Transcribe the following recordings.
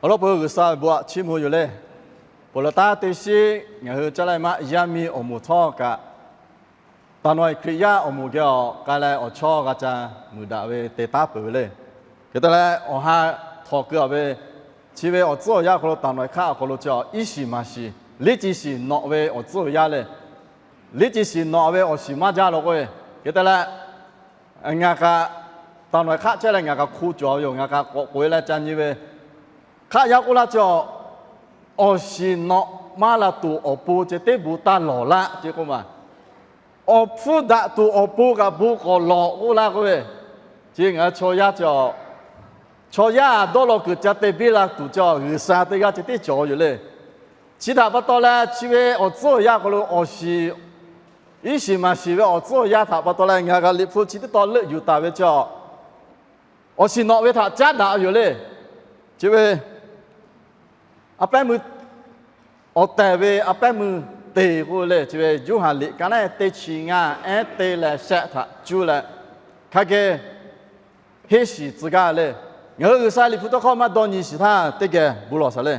Awˬ lawn peuˬ G'uiˬsha ve bon aꞈ chiˇ mvuh yoˬ le. Peuˬ laˬ taˉ teˇ shiˉ ngaˬ hui caˇ laiˉ maˆ yaˇ miˇ awˬ moˍ htawˇ kaꞈ, taˍ nawˍ Hkriꞈ yaˇ awˬ moˍ geh awˬ k'ai leh awˬ chawˇ g'a ca muiˬ daꞈ ve te taˉ peuˬ ve le. Hk'e te leh awˬ ha htawnˍ keu a ve, chi ve awˬ tcuhˉ awˬ yanˇ awˬ hk'aw lo taˍ nawˍ hk'aˆ awˬ hk'aw lo chi iˉ shiˍ maˍ shiˍ, liˉ ci shiˍ nawꞈ ve awˬ tcuhˉ awˬ yanˇ le. Liˉ ci shiˍ nawꞈ ve awˬ shiˍ maˇ jaˇ law k'oˆ ve. Hk'e te leh, ngaˬ kaꞈ taˍ nawˍ hk'aˆ chehˇ leh ngaˬ kaꞈ hk'u cawˬ ve yoˬ. Ngaˬ kaꞈ k'awꞈ k'oꞈ e leh ca nyi ve, hk'aˆ yaˇ k'oˆ laˇ chi, awˬ shiˍ nawꞈ maˇ la tuˬ awˬ pon ceh teˇ bon taˇ lawˬ laˆ ce k'oˆ ma. Awˬ hpfuhˇ daꞈ tuˬ awˬ pon kaꞈ bon k'awꞈ lawˬ k'oˆ laˇ k'oˆ ve. Chi ngaˬ hui chaw yaˇ chi, chaw yaˇ dawˇ law kuiˬ ca te biˇ la tuˬ chi G'uiˬsha teˇ g'aˇ ceh tiˉ cawˬ yoˬ le. Chi htaꞈ pa taw leh chi ve awˬ tcuhˉ awˬ yanˇ hk'aw lo awˬ shiˍ, iˉ shiˍ maˍ shiˍ ve awˬ tcuhˉ awˬ yanˇ htaꞈ pa taw leh ngaˬ kaꞈ Liꞈ hpu chi teˇ taw leuˆ yuˬ taˍ ve chi, awˬ shiˍ nawꞈ ve htaꞈ caˉ daꞈ ve yoˬ le. Chi ve a pehˉ meuˇ awˬ tehˬ ve a pehˉ meuˇ te k'oˆ ve le. Chi ve Yoˇhanˬ liꞈ ka naˉ teˇ chi ngaˇ ehˉ teˇ leh shehˆ htaꞈ cuˇ leh hk'a geh henˇ shiˍ tcuh gaˇ le. Ngaˬ hui G'uiˬsha Liꞈ hpu tawˇ hkawˇ maˇ dawˇ nyi shiˍ htaˇ teˇ geh bon lawˬ shaˍ le.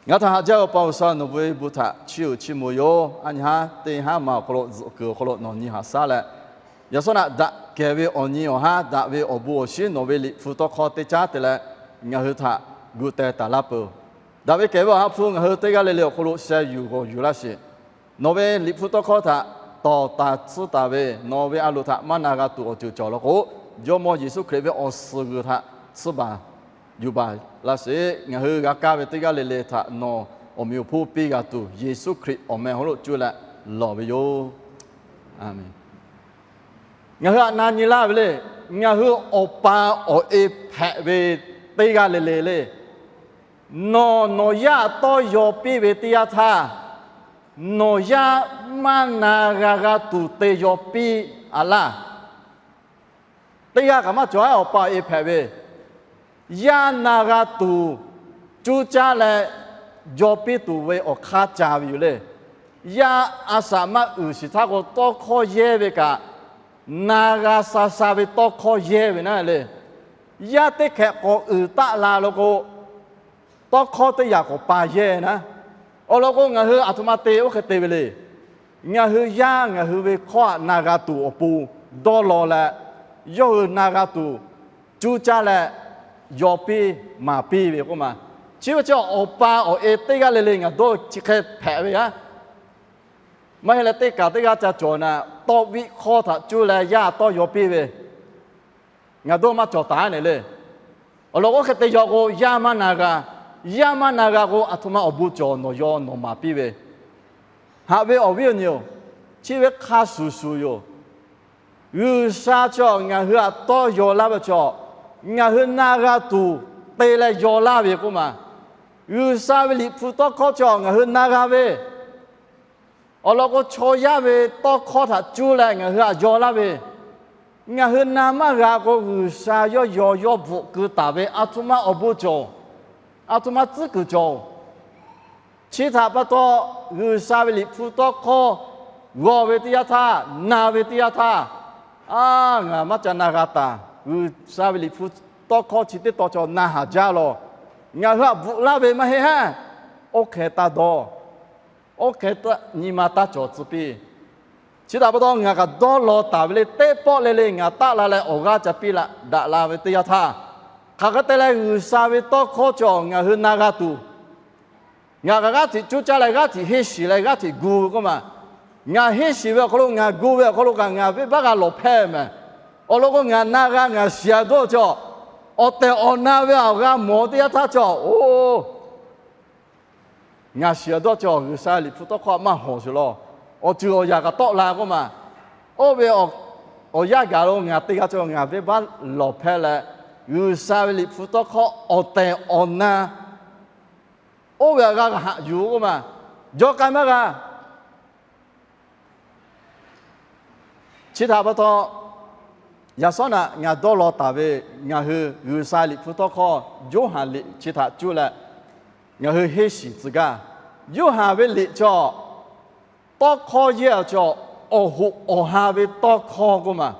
Ngaˬ htaꞈ haꞈ jaˇ ve Awˬ pa G'uiˬsha, nawˬ ve bon htaꞈ chiˇ uiˍ chiˇ mvuh yoˬ. Aˉ nyi haˉ teˇ haˉ ma awˬ hk'aw lo zuhꞈ kuiˬ awˬ hk'aw lo nawˬ nyi haꞈ shaˉ leh, yaꞈ shawˉ naꞈ daꞈ kehˬ ve awˬ nyi awˬ haˉ daꞈ ve awˬ bon awˬ shinˉ nawˬ ve Liꞈ hpu tawˇ hkawˇ teˇ caˉ te leh ngaˬ hui htaꞈ gu teh taˍ laˇ peuˬ. Daꞈ ve kehˬ ve Awˬ ha hpu ngaˬ hui teˇ g'aˇ le le awˬ hk'aw lo sheh yuˬ g'awˬ yuˬ laˇ sheˍ. Nawˬ ve Liꞈ hpu tawˇ hkawˇ htaꞈ tawˍ taˍ tsuhˇ taˍ ve, nawˬ ve a loˍ htaꞈ maˇ na g'a tuˬ awˬ ceuˬ cawˬ law k'o, Jawˇmawˇ Yeˍsuˆ Hkriꞈ ve awˬ suhˍ g'uiˬ htaꞈ tsuhˇ baˬ yuˬ baˬ laˇ sheˍ. Ngaˬ hui g'a kaˇ ve teˇ g'aˇ le le htaꞈ nawˬ awˬ meꞈ awˬ hponˇ piˇ g'a tuˬ, Yeˍsuˆ Hkriꞈ awˬ meh hawˉ lo cuˇ leh lawˬ ve yoˬ. Aˬ menˍ. Ngaˬ hui htaꞈ na nyi laˇ ve le. Ngaˬ hui awˬ pa awˬ e hpehꞈ ve teˇ g'aˇ le le le, nawˬ nawˬ yaˇ tawˇ yaw piˇ ve teˇ yanˇ htaˇ, nawˬ yaˇ maˇ na g'a g'a tuˬ te yaw piˇ a laˇ. Teˇ g'aˇ kaꞈ maˇ cawˬ, awˬ pa awˬ e hpehꞈ ve, yaˇ na g'a tuˬ cuˇ caˇ leh yaw piˇ tuˬ ve awˬ hk'aˇ ca ve yoˬ le. Yaˇ a shaꞈ maˇ uiˍ shiˍ htaˇ k'o, tawˇ hkawˇ yehˇ ve kaꞈ na g'a sha sha ve tawˇ hkawˇ yehˇ ve naˉ le. Yaˇ teˇ hkehꞈ k'awꞈ uiˍ taˆ la law k'o, tawˇ hkawˇ teˇ yaꞈ k'awꞈ pa yehˇ naˉ. Awˬ lawn k'o, ngaˬ hui aˬ htoꞈ ma te oˇ hk'e te ve le. Ngaˬ hui yaˇ ngaˬ hui ve hkawˇ htaꞈ na g'a tuˬ awˬ pon dawˇ law leh, yawˇ hui na g'a tuˬ cuˇ caˇ leh yaw piˇ maˍ piˇ ve k'oˆ ma. Chi ve chi awˬ pa awˬ e teˇ g'aˇ le le ngaˬ dawˇ chi hk'e hpehꞈ ve yaˇ. Maˇ heˆ leh teˇ kaˬ teˇ g'aˇ ca cawˬ na, tawˇ viˆ hkawˇ htaꞈ cuˇ leh yaˇ tawˇ yaw piˇ ve, ngaˬ dawˇ maˇ cawˬ taˍ ne le. Awˬ lawn k'o, oˇ hk'e te yaw k'o, yaˇ maˇ na g'a. Yaˇ maˇ na g'a k'o, aˬ htoꞈ ma awˬ bon cawˬ nawˬ yaw nawˬ maˍ piˇ ve. Haꞈ ve awˬ viˉ awˬ nyi-oˬ, chi ve hk'a shuˍ shuˍ yoˬ. G'uiˬsha chaw ngaˬ hui htaꞈ tawˇ yaw laˇ ve chaw, ngaˬ hui na g'a tuˬ te leh yaw laˇ ve k'oˆ ma. G'uiˬsha ve Liꞈ hpu tawˇ hkawˇ chaw ngaˬ hui na g'a ve, awˬ lawn k'o, chaw yaˇ ve tawˇ hkawˇ htaꞈ cuˇ leh ngaˬ hui htaꞈ yaw laˇ ve, ngaˬ hui na maˇ g'a k'o, G'uiˬsha yawˇ yaw yawˇ bvuhꞈ keu taˍ ve aˬ htoꞈ ma awˬ bon cawˬ, aˬ htoꞈ ma tcuhˉ kuiˬ cawˬ. Chi htaꞈ pa taw, G'uiˬsha ve Liꞈ hpu tawˇ hkawˇ g'aw ve teˇ yanˇ htaˇ, na ve teˇ yanˇ htaˇ, a, ngaˬ maˇ ca na g'a taˍ. G'uiˬsha ve Liꞈ hpu tawˇ hkawˇ chi teˇ taw chaw na haˍ jaˇ lawˬ. Ngaˬ hui htaꞈ bvuhꞈ laˇ ve maˇ heˆ heˆ. Oˇ hk'e taˇ dawˇ. Oˇ hk'e nyi ma taˇ cawˬ tcuh piˇ. Chi htaꞈ pa taw, ngaˬ kaꞈ dawˇ law taˍ ve le, teˇ pawˆ le le ngaˬ taˆ la leh awˬ g'aˇ ca piˇ la daꞈ la ve teˇ yanˇ htaˇ, hk'aˬ hk'e te leh G'uiˬsha ve tawˇ hkawˇ cawˬ ngaˬ hui na g'a tuˬ, ngaˬ kaꞈ g'aˇ hteꞈ cuˇ caˇ leh g'aˇ hteꞈ henˇ shiˍ leh g'aˇ hteꞈ gu ve k'oˆ ma. Ngaˬ henˇ shiˍ ve awˬ hk'aw lo, ngaˬ gu ve awˬ hk'aw lo kaꞈ ngaˬ venˇbaˆ g'a lawˬ hpehˇ mehˍ. Awˬ lawn k'o, ngaˬ na g'a ngaˬ shiˍ a dawˇ cawˬ, awˬ tehˬ awˬ na ve awˬ g'a mawˬ teˇ yanˇ htaˇ cawˬ, oˇ, ngaˬ shiˍ a dawˇ cawˬ, G'uiˬsha Liꞈ hpu tawˇ hkawˇ maˇ hawˍ sheˍ lawˬ. Awˬ ceuˬ awˬ yaꞈ kaꞈ tawˆ la k'oˆ ma. Oˇ ve awˬ yanˇ gaˬ lo ngaˬ teˇ g'aˇ cawˬ ngaˬ venˇbaˆ lawˬ hpehˇ leh, G'uiˬsha ve Liꞈ hpu tawˇ hkawˇ awˬ tehˬ awˬ na oˇ ve awˬ g'a haꞈ yuˬ k'oˆ ma. Jawˇ k'ai maˇ g'a. Chi htaꞈ pa taw, yaꞈ shawˉ naꞈ ngaˬ dawˇ law taˍ ve, ngaˬ hui G'uiˬsha Liꞈ hpu tawˇ hkawˇ Yoˇhanˬ liꞈ chi htaꞈ cuˇ leh ngaˬ hui henˇ shiˍ tcuh gaˇ. Yoˇhanˬ ve liꞈ cawˬ, tawˇ hkawˇ yehˇ awˬ cawˬ, awˬ hoꞈ awˬ ha ve tawˇ hkawˇ k'oˆ ma.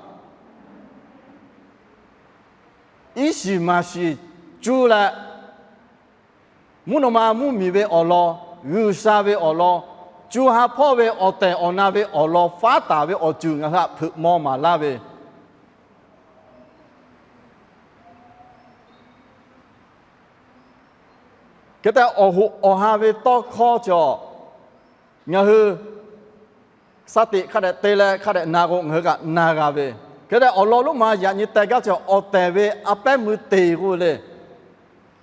Iˉ shiˍ maˍ shiˍ cuˇ leh Mvuhˇ naw ma mvuhˇ miˬ ve awˬ lawn, G'uiˬsha ve awˬ lawn, co ha hpawˇ ve awˬ tehˬ awˬ na ve awˬ lawn faˉ taˍ ve awˬ ceuˬ ngaˬ hui htaꞈ hpeuꞈ maw maˍ laˇ ve, hk'e te awˬ hoꞈ awˬ ha ve tawˇ hkawˇ cawˬ, ngaˬ hui shaˍ tiꞈ hk'a dehꞈ te leh hk'a dehꞈ na k'o, ngaˬ hui kaꞈ na g'a ve. Hk'e te awˬ lawn lonˉ ma yaꞈ nyi teh gaˇ cawˬ, awˬ tehˬ ve a pehˉ meuˇ te k'oˆ ve le.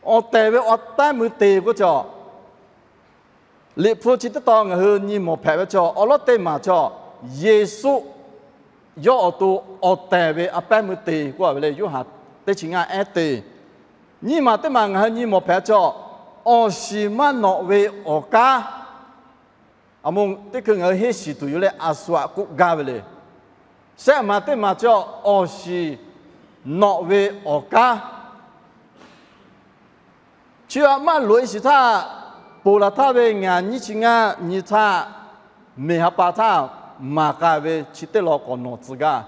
Awˬ tehˬ ve a pehˉ meuˇ te k'oˆ cawˬ, Liꞈ hpu chi teˇ tawn ngaˬ hui nyi mawˬ hpehꞈ ve cawˬ, awˬ lawˉ teˇ maˬ cawˬ, Yeˍsuˆ yawˇ awˬ to awˬ tehˬ ve a pehˉ meuˇ te k'oˆ ve le. Yoˇhanˬ teˇ chi ngaˇ ehˉ te. Nyiˇ maˬ teˇ maˬ ngaˬ hui nyi mawˬ hpehꞈ cawˬ, awˬ shiˍ maˇ nawꞈ ve awˬ kanˉ. A mo, teˇ hkui ngaˬ hui henˇ shiˍ tuˬ yoˬ leh a shu aꞈ k'oˆ gaˇ ve le. Shehˆ maˬ teˇ maˬ cawˬ, awˬ shiˍ nawꞈ ve awˬ kanˉ. Chi aꞈ maˇ loꞈ e shiˍ htaˇ, ponˬ laˬ htaˇ ve ngaˬ nyiˇ chi ngaˇ nyi htaˇ, meˬ ha pa htaˇ maˍ k'ai ve chi teˇ lawn k'awꞈ nawˬ tcuh gaˇ.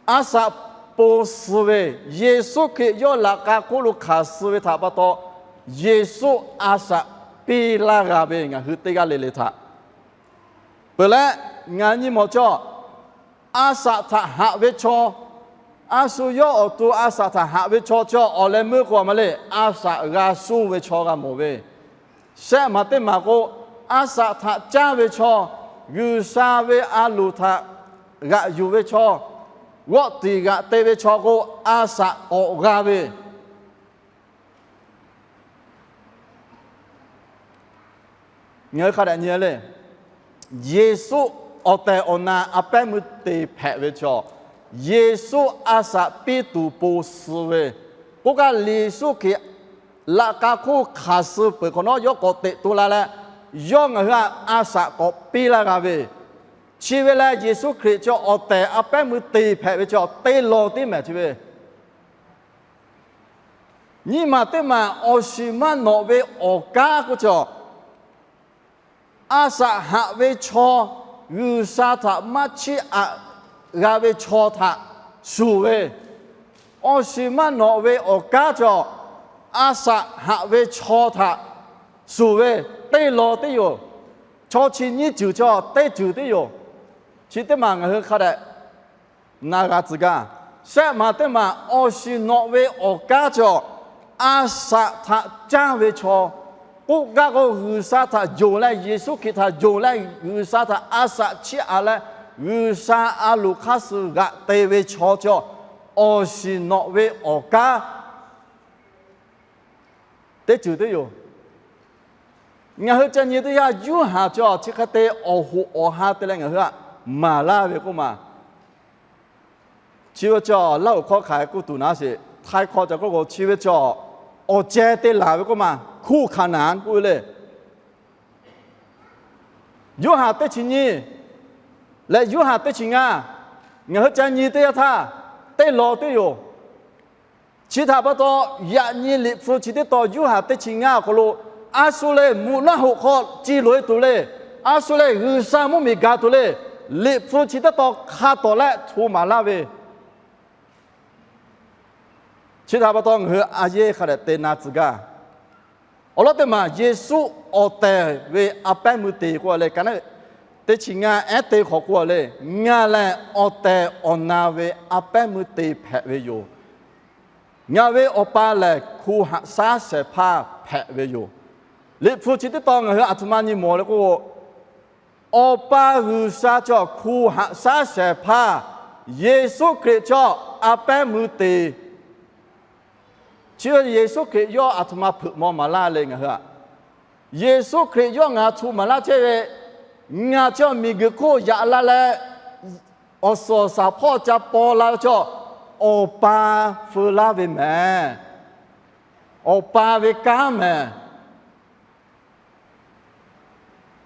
A shaꞈ pon suh ve, Yeˍsuˆ Hkriꞈ yawˇ laꞈ k'a hk'oˆ lo hkanˍ suh ve htaꞈ pa taw, Yeˍsuˆ a shaꞈ piˇ laˇ g'a ve ngaˬ hui teˇ g'aˇ le le htaꞈ peuˬ leh, ngaˬ nyi mawˬ cawˬ, a shaꞈ htaꞈ haꞈ ve chaw, a shu yawˇ awˬ to a shaꞈ htaꞈ haꞈ ve chaw cawˬ, awˬ leh meuˇ k'o a ma le, a shaꞈ g'a shuˇ ve chaw g'a mawˬ ve. Shehˆ maˬ teˇ maˬ k'o, a shaꞈ htaꞈ caˇ ve chaw, G'uiˬsha ve a loˍ htaꞈ g'aꞈ yuˬ ve chaw, g'awˆ tiˍ g'aꞈ te ve chaw k'o, a shaꞈ k'awꞈ g'a ve. Ngaˬ hui hk'a dehꞈ nyi le, Yeˍsuˆ awˬ tehˬ awˬ na a pehˉ meuˇ te hpehꞈ ve chaw, Yeˍsuˆ a shaꞈ piˇ tuˬ pon suh ve, k'oˆ kaˇ Yeˍsuˆ Hkriꞈ laꞈ k'a hk'oˆ hkanˍ suh peuˬ hk'awꞈ nawˉ yawˇ k'awꞈ teꞈ to la leh, yawˇ ngaˬ hui htaꞈ a shaꞈ k'awꞈ piˇ laˇ g'a ve. Chi ve leh Yeˍsuˆ Hkriꞈ chaw awˬ tehˬ a pehˉ meuˇ te hpehꞈ ve chaw teˇ lawn tiˉ mehˍ chi ve. Nyiˇ maˬ teˇ maˬ awˬ shiˍ maˇ nawꞈ ve awˬ kanˉ k'oˆ cawˬ, a shaꞈ haꞈ ve chaw, G'uiˬsha htaꞈ maˇ chiˇ aꞈ g'a ve chaw htaꞈ shuˍ ve, awˬ shiˍ maˇ nawꞈ ve awˬ kanˉ cawˬ, a shaꞈ haꞈ ve chaw htaꞈ shuˍ ve, teˇ lawn teˇ yoˬ. Chaw chi nyiˇ ceuˬ cawˬ teˇ ceuˬ teˇ yoˬ. Chi teˇ maˬ ngaˬ hui hk'a dehꞈ na g'a tcuh gaˇ. Shehˆ maˬ teˇ maˬ awˬ shiˍ nawꞈ ve awˬ kanˉ cawˬ, a shaꞈ htaꞈ caˇ ve chaw, k'oˆ gaˇ k'o G'uiˬsha htaꞈ yonˍ leh, Yeˍsuˆ Hkriꞈ htaꞈ yonˍ leh, G'uiˬsha htaꞈ a shaꞈ chiˇ aꞈ leh, G'uiˬsha a loˍ hk'aˇ suh g'aꞈ te ve chaw cawˬ, awˬ shiˍ nawꞈ ve awˬ kanˉ teˇ ceuˬ teˇ yoˬ. Ngaˬ hui ca nyi teˇ yanˇ, Yoˇhanˬ cawˬ chi hk'e te awˬ hoꞈ awˬ ha te leh ngaˬ hui htaꞈ maˍ laˇ ve k'oˆ ma. Chi ve cawˬ Laˇ hoꞈ hkawˇ hk'aˬ hk'e k'oˆ tuˬ naˉ sheˍ, Htaiˇ hkawˇ ca k'oˆ k'o, chi ve cawˬ awˬ ceh te laˬ ve k'oˆ ma, hkuˇ hkanˍ naˍ k'oˆ ve le. Yoˇhanˬ teˇ chi nyiˇ leh Yoˇhanˬ teˇ chi ngaˇ, ngaˬ hui ca nyi teˇ yanˇ htaˇ, teˇ lawn teˇ yoˬ. Chi htaꞈ pa taw, yaꞈ nyi Liꞈ hpu chi teˇ tawn Yoˇhanˬ teˇ chi ngaˇ awˬ hk'aw lo, a shu lehˬ mvuhꞈ naˆ hoꞈ hk'aw ci loꞈ e tuˬ le, a shu lehˬ G'uiˬsha mvuhˇmiˬ gaˬ tuˬ le, Liꞈ hpu chi teˇ tawn hk'a tawˍ leh hto maˍ laˇ ve, chi htaꞈ pa taw ngaˬ hui a yehˇ hk'a dehꞈ te na tcuh gaˇ. Awˬ lawn teˇ maˬ Yeˍsuˆ awˬ tehˬ ve a pehˉ meuˇ te k'oˆ le, ka naˉ teˇ chi ngaˇ ehˉ te hk'awꞈ k'oˆ le, Ngaˬ lehˬ awˬ tehˬ awˬ na ve a pehˉ meuˇ te hpehꞈ ve yoˬ. Ngaˬ ve Awˬ pa lehˬ hku haꞈ shaˉ shehˍ hpaˇ hpehꞈ ve yoˬ. Liꞈ hpu chi teˇ tawn ngaˬ hui aˬ htoꞈ ma nyi mawˬ le k'o, Awˬ pa G'uiˬsha cawˬ hku haꞈ shaˉ shehˍ hpaˇ, Yeˍsuˆ Hkriꞈ cawˬ a pehˉ meuˇ te. Chi ve Yeˍsuˆ Hkriꞈ yawˇ aˬ htoꞈ ma hpeuꞈ maw maˍ laˇ le ngaˬ hui aꞈ. Yeˍsuˆ Hkriꞈ yawˇ ngaˬ htu maˍ laˇ chehˇ ve, ngaˬ cawˬ miˬguiˬ hk'oˆ yaꞈ la leh, awˬ suhˍ awˬ shaˍ hpawˇ ca paw la ve cawˬ, Awˬ pa feu laˇ ve mehˍ. Awˬ pa ve kanˉ mehˍ.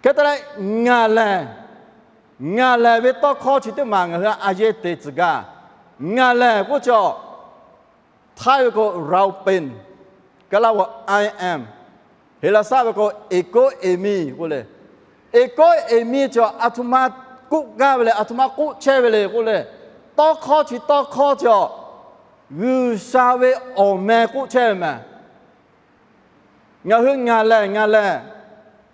Hk'e te leh, ngaˬ lehˬ, ngaˬ lehˬ ve tawˇ hkawˇ chi teˇ maˬ ngaˬ hui a yehˇ te tcuh gaˇ. Ngaˬ lehˬ k'oˆ cawˬ, Htaiˇ ve k'o เราเป็น, Kaˇlaˇ ve k'o I am, Heˍlaˍsaˆ ve k'o เอก eimi k'oˆ le. เอก eimi cawˬ aˬ htoꞈ ma k'oˆ gaˇ ve le, aˬ htoꞈ ma k'oˆ chehˇ ve le k'oˆ le. Tawˇ hkawˇ chi tawˇ hkawˇ cawˬ G'uiˬsha ve awˬ meh k'oˆ chehˇ ve mehˍ. Ngaˬ hui ngaˬ lehˬ ngaˬ lehˬ,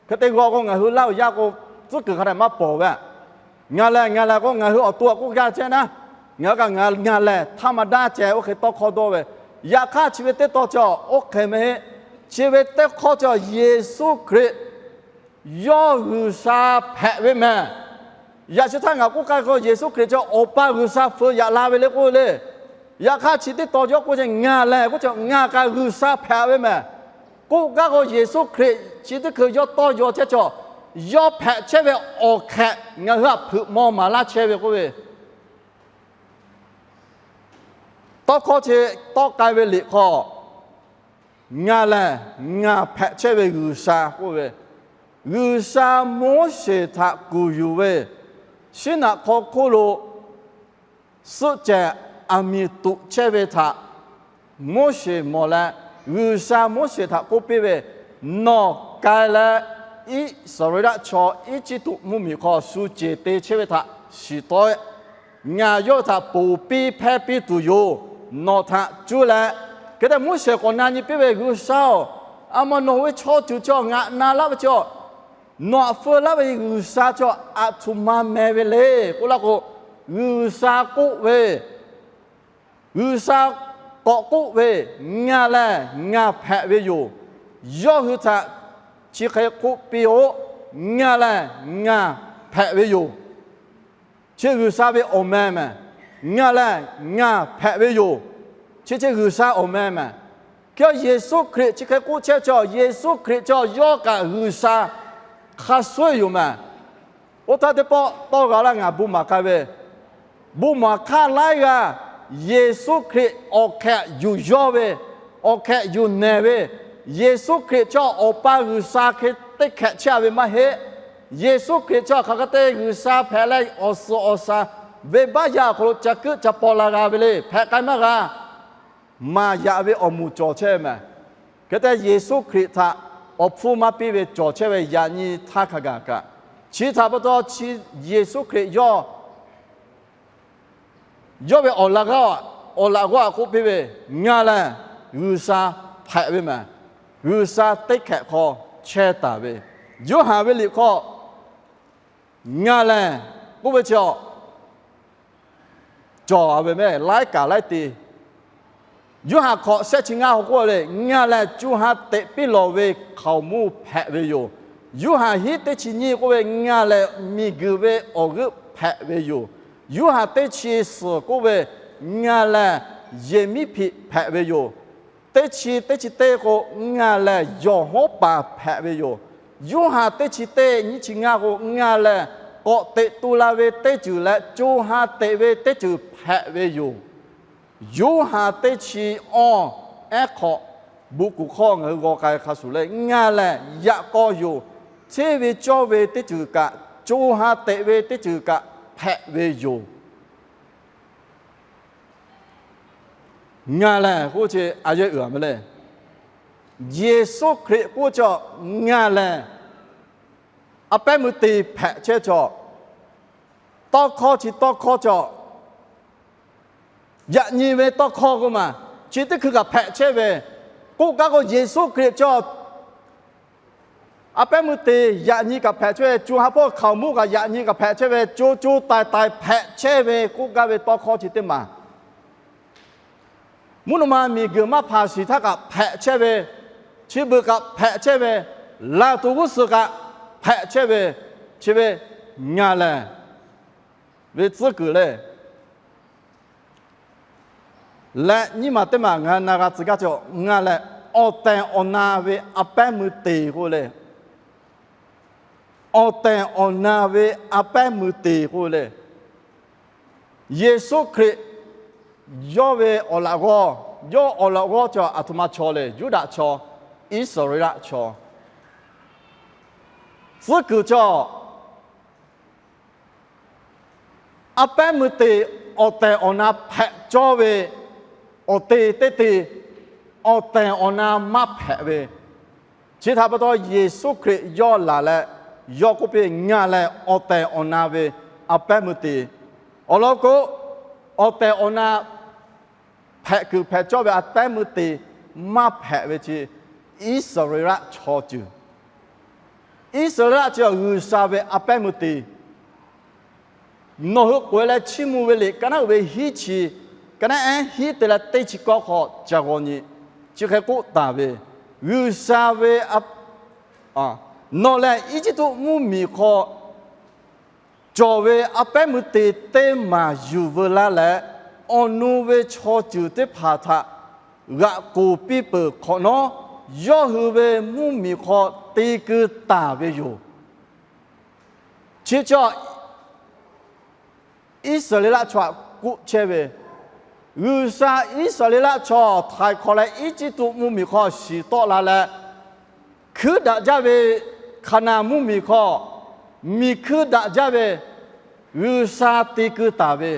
hk'e te g'aw k'o ngaˬ hui laˇ uiˍ yaˇ k'o, tcuhˉ kuiˬ hk'a dehꞈ maˇ pawˍ ve. Ngaˬ lehˬ ngaˬ lehˬ k'o, ngaˬ hui awˬ to a k'oˆ gaˇ chehˇ naˉ, ngaˬ hui kaꞈ ngaˬ lehˬ htaˇ ma daˇ ceh oˇ hk'e tawˇ hkawˇ dawˇ ve. Yaꞈ hk'aˇ chi ve teˇ tawn chi oˇ hk'e meh heˆ. Chi ve teˇ hkawˇ chi Yeˍsuˆ Hkriꞈ yawˇ G'uiˬsha hpehꞈ ve mehˬ. Yaꞈ chi htaˇ ngaˬ k'oˆ k'ai k'o, Yeˍsuˆ Hkriꞈ chi Awˬ pa G'uiˬsha feu yaꞈ la ve le k'oˆ ve le. Yaꞈ hk'aˇ chi teˇ tawn yawˇ k'oˆ ce, ngaˬ lehˬ k'oˆ ce, ngaˬ kaꞈ G'uiˬsha hpehꞈ ve mehˬ. K'oˆ gaˇ k'o, Yeˍsuˆ Hkriꞈ chi teˇ hkui yawˇ tawˇ yaw chehˇ chaw, yawˇ hpehꞈ chehˇ ve awˬ hk'ehꞈ ngaˬ hui htaꞈ hpeuꞈ maw maˍ laˇ chehˇ ve k'oˆ ve, tawˇ hkawˇ chi tawˆ k'ai ve liꞈ hk'aw, ngaˬ lehˬ ngaˬ hpehꞈ chehˇ ve G'uiˬsha k'oˆ ve, G'uiˬsha Moˉseˍ htaꞈ kuˬ yuˬ ve, Siˉnaꞈ hk'aw hk'oˆ lo suhˆ cehˬ aˬ miˍ tuꞈ chehˇ ve htaꞈ Moˉseˍ mawˬ leh, G'uiˬsha Moˉseˍ htaꞈ k'oˆ piˇ ve, Nawˬ k'ai leh Iˉsaˍreˍlaˆ chaw Eˇjiˇtuꞈ mvuhˇmiˬ hk'aw shu ceˬ te chehˇ ve htaꞈ shiˍ tawˆ-e. Ngaˬ yawˇ hui htaꞈ ponˬ piˇ hpehˇ piˇ tuˬ yoˬ. Nawˬ htaꞈ cuˇ leh, hk'e te Moˉseˍ k'awꞈ na nyi piˇ ve, G'uiˬsha-oˬ, a ma nawˬ hui ve chaw ceuˬ chi ngaˬ na laˇ ve chaw, nawˬ htaꞈ feu laˇ ve G'uiˬsha chaw aˬ htoꞈ ma meh ve le k'oˆ laˇ k'o, G'uiˬsha k'oˆ ve, G'uiˬsha k'awꞈ k'oˆ ve, Ngaˬ lehˬ ngaˬ hpehꞈ ve yoˬ. Yawˇ hui htaꞈ chi hk'e k'oˆ piˇ-oˆ, Ngaˬ lehˬ ngaˬ hpehꞈ ve yoˬ. Chi G'uiˬsha ve awˬ meh mehˬ. Ngaˬ lehˬ ngaˬ hpehꞈ ve yoˬ. Chi chi G'uiˬsha awˬ meh mehˬ. Hk'e Yeˍsuˆ Hkriꞈ chi hk'e k'oˆ chehˇ ve chaw, Yeˍsuˆ Hkriꞈ chaw yawˇ kaꞈ G'uiˬsha hk'a shuˍ yoˬ mehˬ. Oˇ htaˇ teˇ pawˆ tawˇ g'a laˇ ngaˬ bon maˍ k'ai ve, bon maˍ hk'aˇ laiˉ g'aˇ, Yeˍsuˆ Hkriꞈ awˬ hk'ehꞈ yuˬ yawˇ ve, awˬ hk'ehꞈ yuˬ nehˬ ve, Yeˍsuˆ Hkriꞈ chaw Awˬ pa G'uiˬsha hk'e teˇ hkehꞈ chehˇ ve maˇ heˆ. Yeˍsuˆ Hkriꞈ chaw hk'aˬ hk'e te G'uiˬsha hpehꞈ leh awˬ suhˍ awˬ shaˍ venˇbaˆ yaˇ awˬ hk'aw lo ca kuˆ ca paw la g'a ve le, hpehꞈ k'ai maˇ g'a. Maˍ yaꞈ ve awˬ moˍ cawˬ chehˇ ve mehˬ. Hk'e te Yeˍsuˆ Hkriꞈ htaꞈ awˬ hpfuhˇ maˇ piˇ ve cawˬ chehˇ ve yaꞈ nyi htaˇ hk'a gaˬ kaꞈ, chi htaꞈ pa taw chi Yeˍsuˆ Hkriꞈ yawˇ, yawˇ ve awˬ laꞈ g'awˇ, awˬ laꞈ g'awˇ htaꞈ k'oˆ piˇ ve, Ngaˬ lehˬ G'uiˬsha hpehꞈ ve mehˬ. G'uiˬsha teˇ hkehꞈ hk'aw chehˇ taˍ ve, Yoˇhanˬ ve liꞈ hk'aw, Ngaˬ lehˬ k'oˆ ve chi cawˬ ve mehˬ, laiˉ kaꞈ laiˉ te. Yoˇhanˬ hk'awꞈ shehˆ chi ngaˇ hk'aw k'oˆ le, Ngaˬ lehˬ co ha teꞈ piˇ lawˬ ve hkaoˍmonˇ hpehꞈ ve yoˬ. Yoˇhanˬ hiˉ teˇ chi nyiˇ k'oˆ ve, Ngaˬ lehˬ miˬguiˬ ve awˬ g'euˆ hpehꞈ ve yoˬ. Yoˇhanˬ teˇ chi suhˍ k'oˆ ve, Ngaˬ lehˬ yehˬmiˉhpeꞈ hpehꞈ ve yoˬ. Teˇ chi teˇ chi teˇ k'o, Ngaˬ lehˬ yawˬ hawˉ paˍ hpehꞈ ve yoˬ. Yoˇhanˬ teˇ chi teˇ nyiˇ chi ngaˇ k'o, Ngaˬ lehˬ k'awꞈ teꞈ tu la ve teˇ ceuˬ leh co ha teꞈ ve teˇ ceuˬ hpehꞈ ve yoˬ. Yoˇhanˬ teˇ chi awˇ ehˉ hk'awꞈ, bon kuˬ hk'aw ngaˬ hui g'aw k'ai hk'a shuˍ le, Ngaˬ lehˬ yaꞈ k'aw yoˬ. Hteˇ ve cawˇ ve teˇ ceuˬ kaꞈ, co ha teꞈ ve teˇ ceuˬ kaꞈ hpehꞈ ve yoˬ. Ngaˬ lehˬ k'oˆ chi a yehˇ uiˍ a meh le. Yeˍsuˆ Hkriꞈ k'oˆ chaw, Ngaˬ lehˬ a pehˉ meuˇ te hpehꞈ chehˇ chaw, tawˇ hkawˇ chi tawˇ hkawˇ chaw, yaꞈ nyi ve tawˇ hkawˇ k'oˆ maˬ, chi teˇ hkui kaꞈ hpehꞈ chehˇ ve, k'oˆ gaˇ k'o Yeˍsuˆ Hkriꞈ chaw a pehˉ meuˇ te yaꞈ nyi kaꞈ hpehꞈ chehˇ ve, co ha hpawˇ hkaoˍmonˇ kaꞈ yaꞈ nyi kaꞈ hpehꞈ chehˇ ve, co co taiˍ taiˍ hpehꞈ chehˇ ve k'oˆ gaˇ ve tawˇ hkawˇ chi teˇ maˬ, mvuhˇ naw ma miˬguiˬ maˇ hpanˍ shiˍ htaˇ kaꞈ hpehꞈ chehˇ ve, chi beuꞈ kaꞈ hpehꞈ chehˇ ve, laˬ tuˬ g'uˇ suhˍ kaꞈ hpehꞈ chehˇ ve, chi ve ngaˬ lehˬ ve tcuhˉ kuiˬ le. Leh nyiˇ maˬ teˇ maˬ ngaˬ na g'a tcuh gaˇ cawˬ, ngaˬ lehˬ awˬ tehˬ awˬ na ve a pehˉ meuˇ te k'oˆ le. Awˬ tehˬ awˬ na ve a pehˉ meuˇ te k'oˆ le. Yeˍsuˆ Hkriꞈ yawˇ ve awˬ laꞈ g'awˇ, yawˇ awˬ laꞈ g'awˇ chaw aˬ htoꞈ ma chaw le, Yuˇdaꞈ chaw, Iˉsaˍreˍlaˆ chaw, tcuhˉ kuiˬ chaw, a pehˉ meuˇ te awˬ tehˬ awˬ na hpehꞈ cawˇ ve awˬ te teˇ te, awˬ tehˬ awˬ na maˇ hpehꞈ ve, chi htaꞈ pa taw Yeˍsuˆ Hkriꞈ yawˇ laˬ leh, yawˇ k'oˆ piˇ, Ngaˬ lehˬ awˬ tehˬ awˬ na ve a pehˉ meuˇ te. Awˬ lawn k'o, awˬ tehˬ awˬ na hpehꞈ kuiˬ hpehꞈ cawˇ ve a pehˉ meuˇ te maˇ hpehꞈ ve chi, Iˉsaˍreˍlaˆ chaw ceuˬ, Iˉsaˍreˍlaˆ chi G'uiˬsha ve a pehˉ meuˇ te. Nawˬ hui k'oꞈ-e leh chiˇ mvuh ve liꞈ ka naˉ uiˍ ve hiˉ chi, ka naˉ ehˉ hiˉ te leh teˇ chi kawˆ hk'aw ca g'aw nyi. Chi hk'e k'oˆ taˍ ve, G'uiˬsha ve, nawˬ lehˬ Eˇjiˇtuꞈ mvuhˇmiˬ hk'aw cawˬ ve a pehˉ meuˇ te teˇ maˬ yuˬ veu laˇ leh, awˬ nu ve chaw ceuˬ teˇ hpaˍ htaꞈ g'aꞈ k'oˍ piˇ peuˬ hk'awꞈ nawˉ, yawˇ hui ve mvuhˇmiˬ hk'aw te keu taˍ ve yoˬ. Chi chaw Iˉsaˍreˍlaˆ chaw htaꞈ k'oˆ chehˇ ve, G'uiˬsha Iˉsaˍreˍlaˆ chaw htaiˍ hk'awꞈ leh Eˇjiˇtuꞈ mvuhˇmiˬ hk'aw shiˍ tawˆ la leh, hkuiˉ daꞈ jaˇ ve Hkaˍnanˍ mvuhˇmiˬ hk'aw miˬ hkuiˉ daꞈ jaˇ ve G'uiˬsha te keu taˍ ve,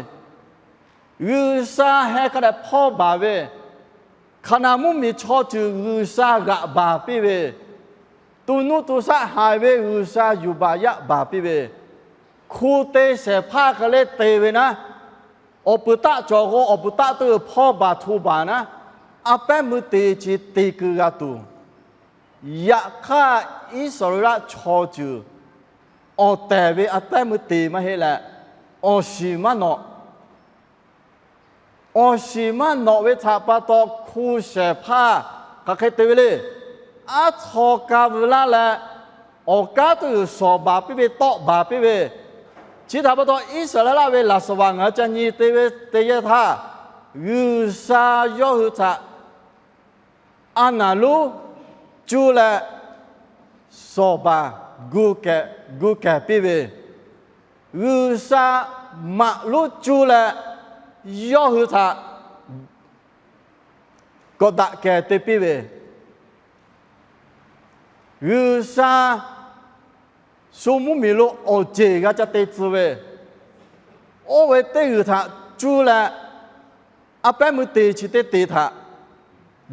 G'uiˬsha heh hk'a dehꞈ hpawˇ baˬ ve, Hkaˍnanˍ mvuhˇmiˬ chaw ceuˬ G'uiˬsha g'aꞈ baˬ piˇ ve, to nuˇ to shaˆ haiˬ ve G'uiˬsha yuˬ baˬ yaˆ baˬ piˇ ve, hku te shehˍ hpaˇ hk'e le te ve naˉ, awˬ puiˍ taˆ cawˬ k'o awˬ puiˍ taˆ teˇ g'uiˬ hpawˇ baˬ hto baˬ naˉ, a pehˉ meuˇ te chi te keu g'a tuˬ. Yaꞈ hk'aˇ, Iˉsaˍreˍlaˆ chaw ceuˬ awˬ tehˬ ve a pehˉ meuˇ te maˇ heˆ leh, awˬ shiˍ maˇ nawꞈ. Awˬ shiˍ maˇ nawꞈ ve htaꞈ pa taw hku shehˍ hpaˇ hk'aˬ hk'e te ve le. Aˉ htaw ka veu laˇ leh, awˬ kanˉ teˇ g'uiˬ shawˍ baˬ piˇ ve, tawˆ baˬ piˇ ve, chi htaꞈ pa taw Iˉsaˍreˍlaˆ ve laꞈ shaˍ vaꞈ ngaˬ hui ca nyi te ve te yehˇ htaˇ, G'uiˬsha yawˇ hui htaꞈ a naˍ lonˉ cuˇ leh shawˍ baˬ gu kehˬ piˇ ve, G'uiˬsha maꞈ lonˉ cuˇ leh yawˇ hui htaꞈ kawꞈ daꞈ kehˬ te piˇ ve, G'uiˬsha shu mvuhˇmiˬ lo awˬ ceˬ g'a ca te tcuh ve, oˇ ve teˇ g'uiˬ htaꞈ cuˇ leh a pehˉ meuˇ te chi teˇ te htaꞈ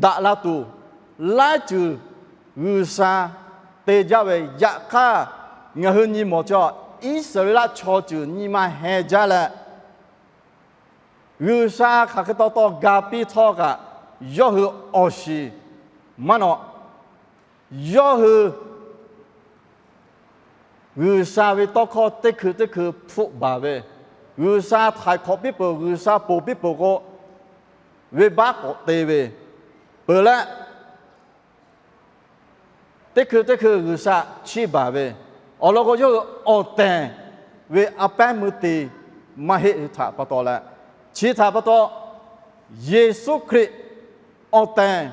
daꞈ la tuˬ, laiˉ ceuˬ G'uiˬsha te jaˇ ve. Yaꞈ hk'aˇ, ngaˬ hui nyi mawˬ chaw Iˉsaˍreˍlaˆ chaw ceuˬ nyi ma heh jaˇ leh, G'uiˬsha hk'aˬ hk'e taw taw ga piˇ htawˇ kaꞈ, yawˇ hui awˬ shiˍ maˇ nawꞈ. Yawˇ hui G'uiˬsha ve tawˇ hkawˇ teˇ hkui teˇ hkui hpfuhˆ baˬ ve, G'uiˬsha htaiˍ hk'awꞈ piˇ peuˬ, G'uiˬsha ponˬ piˇ peuˬ k'o, venˇbaˆ k'awꞈ te ve peuˬ leh, teˇ hkui teˇ hkui G'uiˬsha chiˇ baˬ ve, awˬ lawn k'o yawˇ hui awˬ tehˬ ve a pehˉ meuˇ te maˇ heˆ ve htaꞈ pa taw leh, chi htaꞈ pa taw Yeˍsuˆ Hkriꞈ awˬ tehˬ,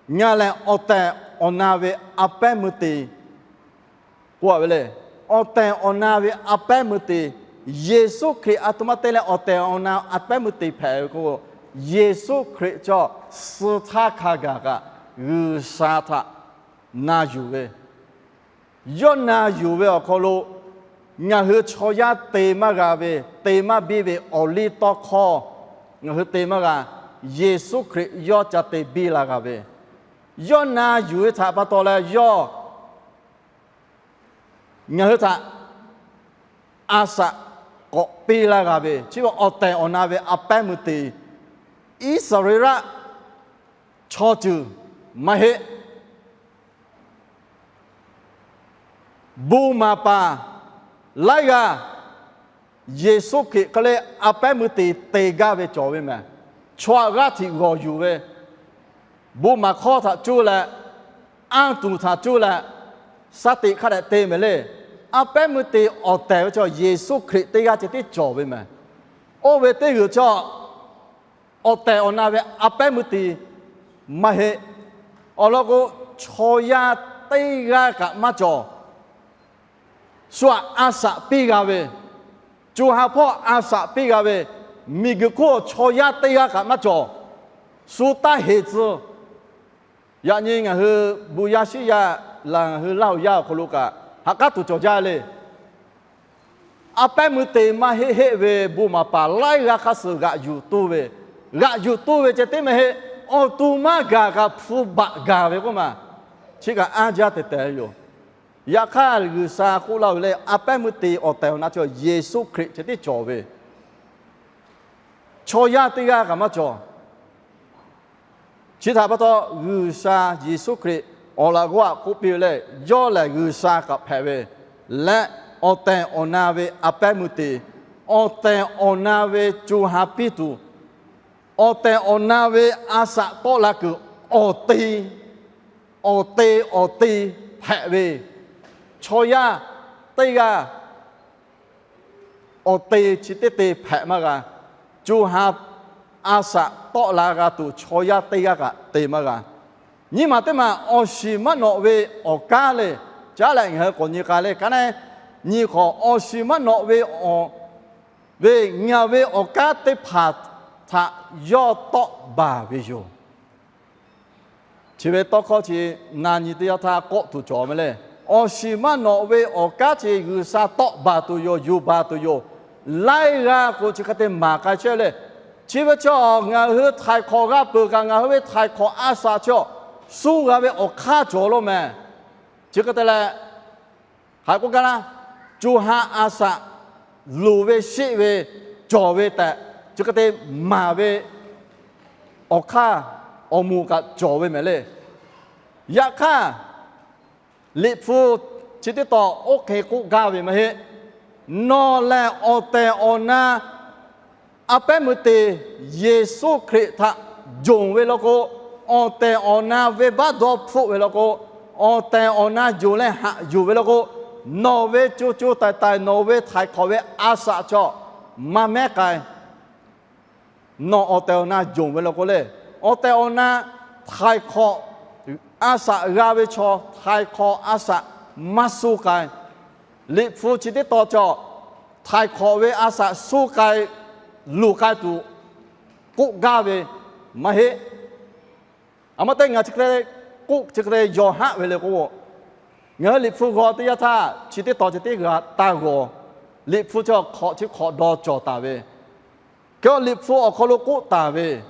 ngaˬ lehˬ awˬ tehˬ awˬ na ve a pehˉ meuˇ te k'oˆ ve le. Awˬ tehˬ awˬ na ve a pehˉ meuˇ te, Yeˍsuˆ Hkriꞈ a htoꞈ ma te leh awˬ tehˬ awˬ na a pehˉ meuˇ te hpehꞈ ve k'o, Yeˍsuˆ Hkriꞈ cawˬ suh htaˇ hk'a gaˬ kaꞈ G'uiˬsha htaꞈ na yuˬ ve, yawˇ na yuˬ ve awˬ hk'aw lo ngaˬ hui chaw yaˇ te maˇ g'a ve, te maˇ biˇ ve awˬ liˇ tawˇ hkawˇ ngaˬ hui te maˇ g'a. Yeˍsuˆ Hkriꞈ yawˇ ca te biˇ la g'a ve, yawˇ na yuˬ ve htaꞈ pa taw leh yawˇ ngaˬ hui htaꞈ a shaꞈ k'awꞈ piˇ laˇ g'a ve, chi ve awˬ tehˬ awˬ na ve a pehˉ meuˇ te, Iˉsaˍreˍlaˆ chaw ceuˬ maˇ heˆ. Bon maˍ paˍ laiˉ g'aˇ Yeˍsuˆ Hkriꞈ hk'e le a pehˉ meuˇ te te gaˇ ve cawˬ ve mehˬ. Chaw aꞈ g'aˇ htiꞈ g'awˬ yuˬ ve, bon maˍ hkawˇ htaꞈ cuˇ leh, anˇ tuˬ htaꞈ cuˇ leh, shaˉ teꞈ hk'a dehꞈ te mehˍ le. A pehˉ meuˇ te awˬ tehˬ ve chaw Yeˍsuˆ Hkriꞈ teˇ g'aˇ ceh tiˉ cawˬ ve mehˬ. Oˇ ve teˇ g'uiˬ chaw awˬ tehˬ awˬ na ve a pehˉ meuˇ te maˇ heˆ. Awˬ lawn k'o, chaw yaˇ teˇ g'aˇ kaꞈ maˇ cawˬ. Shu aꞈ a shaꞈ piˇ g'a ve, co ha hpawˇ a shaꞈ piˇ g'a ve, miˬguiˬ hk'oˆ chaw yaˇ teˇ g'aˇ kaꞈ maˇ cawˬ. Shu taˇ heˍ tcuh. Yaꞈ nyi ngaˬ hui bon yaˇ shiˉ yaˇ laˬ ngaˬ hui Laˇ huˍ yaˇ awˬ hk'aw lo kaꞈ ha k'aˉ tuˬ cawˬ jaˇ le. A pehˉ meuˇ te maˇ heˆ heˆ ve bon maˍ paˍ laiˉ g'aˇ hk'aˇ suh g'aꞈ yuˬ toˇ ve, g'aꞈ yuˬ toˇ ve ceh tiˉ maˇ heˆ, awˬ to maˇ gaˬ kaꞈ hpu baꞈ gaˬ ve k'oˆ ma. Chi kaꞈ anˇ jaˇ tehˬ tehˬ yoˬ. Yaꞈ hk'aˇ G'uiˬsha k'oˆ laˇ ve le, a pehˉ meuˇ te awˬ tehˬ awˬ na chaw Yeˍsuˆ Hkriꞈ ceh tiˉ cawˬ ve, chaw yaˇ teˇ g'aˇ kaꞈ maˇ cawˬ. Chi htaꞈ pa taw G'uiˬsha Yeˍsuˆ Hkriꞈ Awˬ laꞈ g'awˇ aꞈ k'oˆ piˇ ve lehˬ, yawˇ lehˬ G'uiˬsha kaꞈ hpehꞈ ve leh, awˬ tehˬ awˬ na ve a pehˉ meuˇ te, awˬ tehˬ awˬ na ve co ha piˇ tuˬ, awˬ tehˬ awˬ na ve a shaꞈ tawˆ la kuiˬ awˬ te, awˬ te awˬ te hpehꞈ ve, chaw yaˇ teˇ g'aˇ awˬ te chi teˇ te hpehꞈ maˇ g'a. Co ha a shaꞈ tawˆ la g'a tuˬ chaw yaˇ teˇ g'aˇ kaꞈ te maˇ g'a. Nyiˇ maˬ teˇ maˬ awˬ shiˍ maˇ nawꞈ ve awˬ kanˉ le, caˉ leh ngaˬ hui k'awꞈ nyi k'ai le. Ka naˉ nyi hk'awꞈ, awˬ shiˍ maˇ nawꞈ ve awˬ, ve ngaˬ ve awˬ kanˉ teˇ hpaˍ htaꞈ yawˇ tawˆ baˬ ve yoˬ. Chi ve tawˇ hkawˇ chi na nyi teˇ yanˇ htaˇ kawˆ tuˬ cawˬ ve le. Awˬ shiˍ maˇ nawꞈ ve awˬ kanˉ chi G'uiˬsha tawˆ baˬ tuˬ yoˬ, yuˬ baˬ tuˬ yoˬ. Laiˉ g'aˇ k'o chi hk'e te maˍ k'ai chehˇ le. Chi ve chaw ngaˬ hui htaiˍ hk'awꞈ g'a peuˬ kaꞈ, ngaˬ hui ve htaiˍ hk'awꞈ a shaꞈ chaw suh g'a ve awˬ hk'aˇ cawˬ lo mehˍ. Chi hk'e te leh, hk'aˬ k'oˆ gaˇ laˇ, co ha a shaꞈ luˬ ve sheˆ ve cawˬ ve tehꞈ, chi hk'e te maˍ ve awˬ hk'aˇ awˬ moˍ kaꞈ cawˬ ve mehˍ le. Yaꞈ hk'aˇ, Liꞈ hpu chi teˇ tawn oˇ hk'e k'oˆ gaˇ ve maˇ heˆ. Nawˬ lehˬ awˬ tehˬ awˬ na a pehˉ meuˇ te Yeˍsuˆ Hkriꞈ htaꞈ yonˍ ve law k'o, awˬ tehˬ awˬ na venˇbaˆ dawˇ hpfuhˆ ve law k'o, awˬ tehˬ awˬ na yonˍ leh haꞈ yuˬ ve law k'o, nawˬ ve co co taiˍ taiˍ nawˬ ve htaiˍ hk'awꞈ ve a shaꞈ chaw maˇ mehˉ k'ai. Nawˬ awˬ tehˬ awˬ na yonˍ ve law k'o le, awˬ tehˬ awˬ na htaiˍ hk'awꞈ a shaꞈ g'a ve chaw htaiˍ hk'awꞈ a shaꞈ maˇ suh k'ai. Liꞈ hpu chi teˇ tawn cawˬ, htaiˍ hk'awꞈ ve a shaꞈ suh k'ai, luˬ k'ai tuˬ k'oˆ gaˇ ve maˇ heˆ. A ma teˇ ngaˬ chi hk'e k'oˆ chi hk'e yawˬ haˆ ve le k'o, ngaˬ hui Liꞈ hpu g'aw teˇ yanˇ htaˇ chi teˇ tawn chi teˇ g'aˇ taˇ g'aw. Liꞈ hpu chi hk'awꞈ chi hk'awꞈ dawˬ cawˬ taˍ ve, kehˬ Liꞈ hpu awˬ hk'aw lo k'oˆ taˍ ve,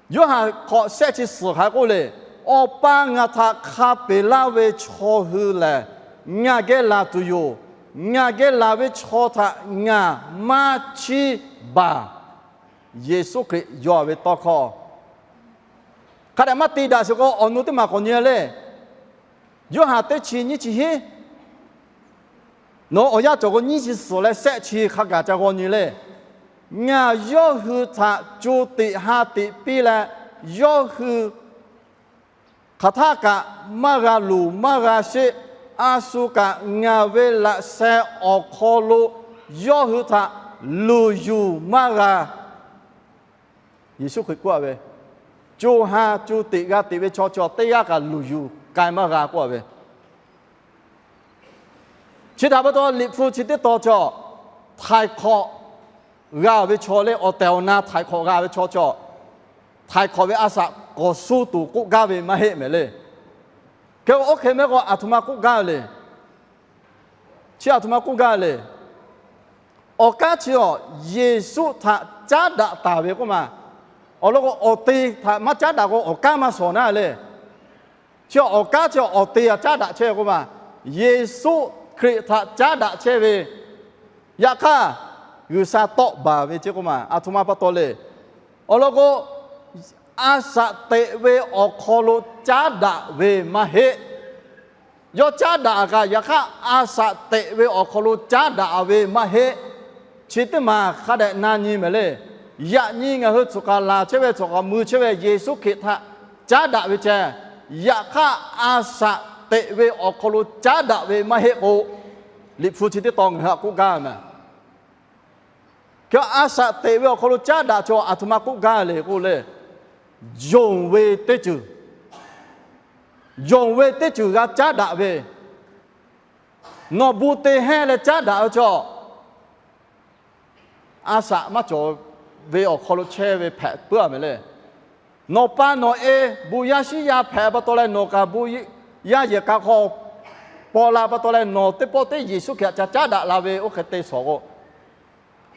Yoˇhanˬ hk'awꞈ shehˆ chi suhˍ hk'a k'oˆ le, Awˬ pa ngaˬ htaꞈ hk'a peꞈ laˇ ve chaw hui lehˬ, ngaˬ geh laˬ tuˬ yoˬ. Ngaˬ geh laˬ ve chaw htaꞈ ngaˬ maˇ chiˇ baˬ. Yeˍsuˆ Hkriꞈ yawˇ ve tawˇ hkawˇ hk'a dehꞈ maˇ te daꞈ sheˍ k'o, awˬ nu teˇ maˬ k'awꞈ nyi le. Yoˇhanˬ teˇ chi nyiˇ chi hiˉ, nawˬ awˬ yanˇ cawˬ k'o nyiˇ chi suhˍ leh shehˆ chi hk'a gaˬ ca g'aw nyi le. Ngaˬ yawˇ hui htaꞈ co tiꞈ ha tiꞈ piˇ leh, yawˇ hui hk'aˬ htaˇ kaꞈ maˇ g'a luˬ maˇ g'a sheˆ. A shu kaꞈ ngaˬ ve laꞈ sheh awˬ hk'aw lo yawˇ hui htaꞈ luˬ yuˬ maˇ g'a. Yeˍsuˆ Hkriꞈ k'oˆ ve, co ha co tiꞈ g'a tiꞈ ve chaw chaw teˇ g'aˇ kaꞈ luˬ yuˬ k'ai maˇ g'a k'oˆ ve. Chi htaꞈ pa taw Liꞈ hpu chi teˇ tawn cawˬ, htaiˍ hk'awꞈ g'a ve chaw le, awˬ tehˬ awˬ na htaiˍ hk'awꞈ g'a ve chaw cawˬ, htaiˍ hk'awꞈ ve a shaꞈ k'awꞈ suh tuˬ k'oˆ gaˇ ve maˇ heˆ mehˍ le. Kehˬ oˇ hk'e mehˆ k'o, aˬ htoꞈ ma k'oˆ gaˇ le. Chi aˬ htoꞈ ma k'oˆ gaˇ le. Awˬ kanˉ chi awˬ Yeˍsuˆ htaꞈ caˉ daꞈ taˍ ve k'oˆ ma. Awˬ lawn k'o, awˬ te htaꞈ maˇ caˉ daꞈ k'o, awˬ kanˉ maˇ shawˍ naˉ le. Chi awˬ kanˉ chi awˬ te htaꞈ caˉ daꞈ chehˇ ve k'oˆ ma. Yeˍsuˆ Hkriꞈ htaꞈ caˉ daꞈ chehˇ ve, yaꞈ hk'aˇ G'uiˬsha tawˆ baˬ ve ceˇ k'oˆ ma. Aˬ htoꞈ ma pa taw le. Awˬ lawn k'o, a shaꞈ teꞈ ve awˬ hk'aw lo caˉ daꞈ ve maˇ heˆ. Yawˇ caˉ daꞈ kaꞈ, yaꞈ hk'aˇ a shaꞈ teꞈ ve awˬ hk'aw lo caˉ daꞈ ve maˇ heˆ. Chi teˇ maˬ hk'a dehꞈ na nyi mehˍ le. Yaꞈ nyi ngaˬ hui tcuh k'aˍ laˬ chehˇ ve, tcuh k'aˍ mui chehˇ ve Yeˍsuˆ Hkriꞈ htaꞈ caˉ daꞈ ve ceh, yaꞈ hk'aˇ a shaꞈ teꞈ ve awˬ hk'aw lo caˉ daꞈ ve maˇ heˆ k'o, Liꞈ hpu chi teˇ tawn ngaˬ hui htaꞈ k'oˆ gaˇ mehˍ. Kehˬ a shaꞈ teꞈ ve awˬ hk'aw lo caˉ daꞈ chaw aˬ htoꞈ ma k'oˆ gaˇ le k'oˆ le, yonˍ ve teˇ ceuˬ, yonˍ ve teˇ ceuˬ g'a caˉ daꞈ ve, nawˬ bon te hehnˇ leh caˉ daꞈ ve chaw, a shaꞈ maˇ cawˬ ve awˬ hk'aw lo chehˇ ve hpehꞈ puiˉ a mehˍ le. Nawˬ pa nawˬ e bon yaˇ shinˉ yaˇ hpehꞈ pa taw leh, nawˬ kaꞈ bon yaˇ yehˬ k'a hk'aw paw la pa taw leh, nawˬ teˇ pawˆ teˇ Yeˍsuˆ Hkriꞈ htaꞈ ca caˉ daꞈ la ve oˇ hk'e te shawˍ k'o,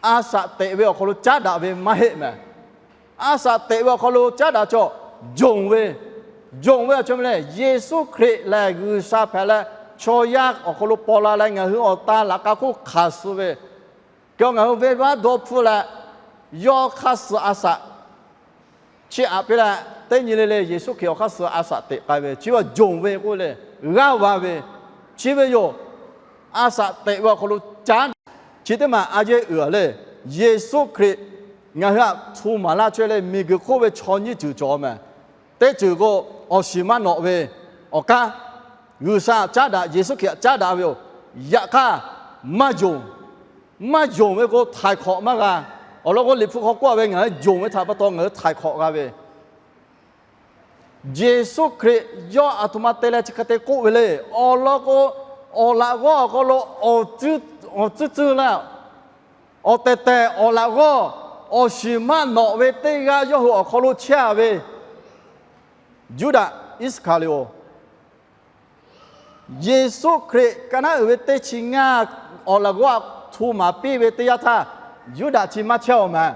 a shaꞈ teꞈ ve awˬ hk'aw lo caˉ daꞈ ve maˇ heˆ mehˍ. A shaꞈ teꞈ ve awˬ hk'aw lo caˉ daꞈ chaw, yonˍ ve, yonˍ ve awˬ chaw mehˍ le. Yeˍsuˆ Hkriꞈ lehˬ G'uiˬsha hpehꞈ leh, chaw yaˇ awˬ hk'aw lo paw la leh ngaˬ hui awˬ tan laꞈ k'a hk'oˆ hkanˍ suh ve, kehˬ ngaˬ hui venˇbaˆ dawˇ hpfuhˆ leh, yawˇ hk'aˇ suh a shaꞈ chiˇ aꞈ piˇ leh, Teˇ nyi le le Yeˍsuˆ Hkriꞈ awˬ hk'aˇ suh a shaꞈ teꞈ k'ai ve, chi ve jonˍ ve k'oˆ ve le, g'aˇ va ve, chi ve yoˬ. A shaꞈ teꞈ ve awˬ hk'aw lo caˉ daꞈ. Chi teˇ maˬ a yehˇ uiˍ le, Yeˍsuˆ Hkriꞈ ngaˬ hui htaꞈ htu maˍ laˇ chehˇ leh miˬguiˬ hk'oˆ ve chaw nyiˇ ceuˬ cawˬ mehˍ. Teˇ ceuˬ k'o, awˬ shiˍ maˇ nawꞈ ve awˬ kanˉ, G'uiˬsha caˉ daꞈ, Yeˍsuˆ Hkriꞈ htaꞈ caˉ daꞈ ve yoˬ. Yaꞈ hk'aˇ, maˇ yonˍ. Maˇ yonˍ ve k'o, htaiˍ hk'awꞈ maˇ g'a. Awˬ lawn k'o, Liꞈ hpu hk'aw k'oˆ ve, ngaˬ hui yonˍ ve htaꞈ pa taw ngaˬ hui htaiˍ hk'awꞈ g'a ve. Yeˍsuˆ Hkriꞈ yawˇ aˬ htoꞈ ma te leh chi hk'e te k'oˆ ve le. Awˬ lawn k'o, awˬ laꞈ g'awˇ awˬ hk'aw lo awˬ tcuhˉ tcuhˉ laˇ, awˬ tehˬ tehˬ awˬ laꞈ g'awˇ, awˬ shiˍ maˇ nawꞈ ve teˇ g'aˇ yawˇ hui awˬ hk'aw lo chehˇ a ve, Yuˇdaꞈ Iˉsaˍhkaˍriˍoˆ. Yeˍsuˆ Hkriꞈ ka naˉ uiˍ ve teˇ chi ngaˇ awˬ laꞈ g'awˇ htaꞈ hto maˍ piˇ ve teˇ yanˇ htaˇ, Yuˇdaꞈ chi maˇ chehˇ awˬ mehˍ.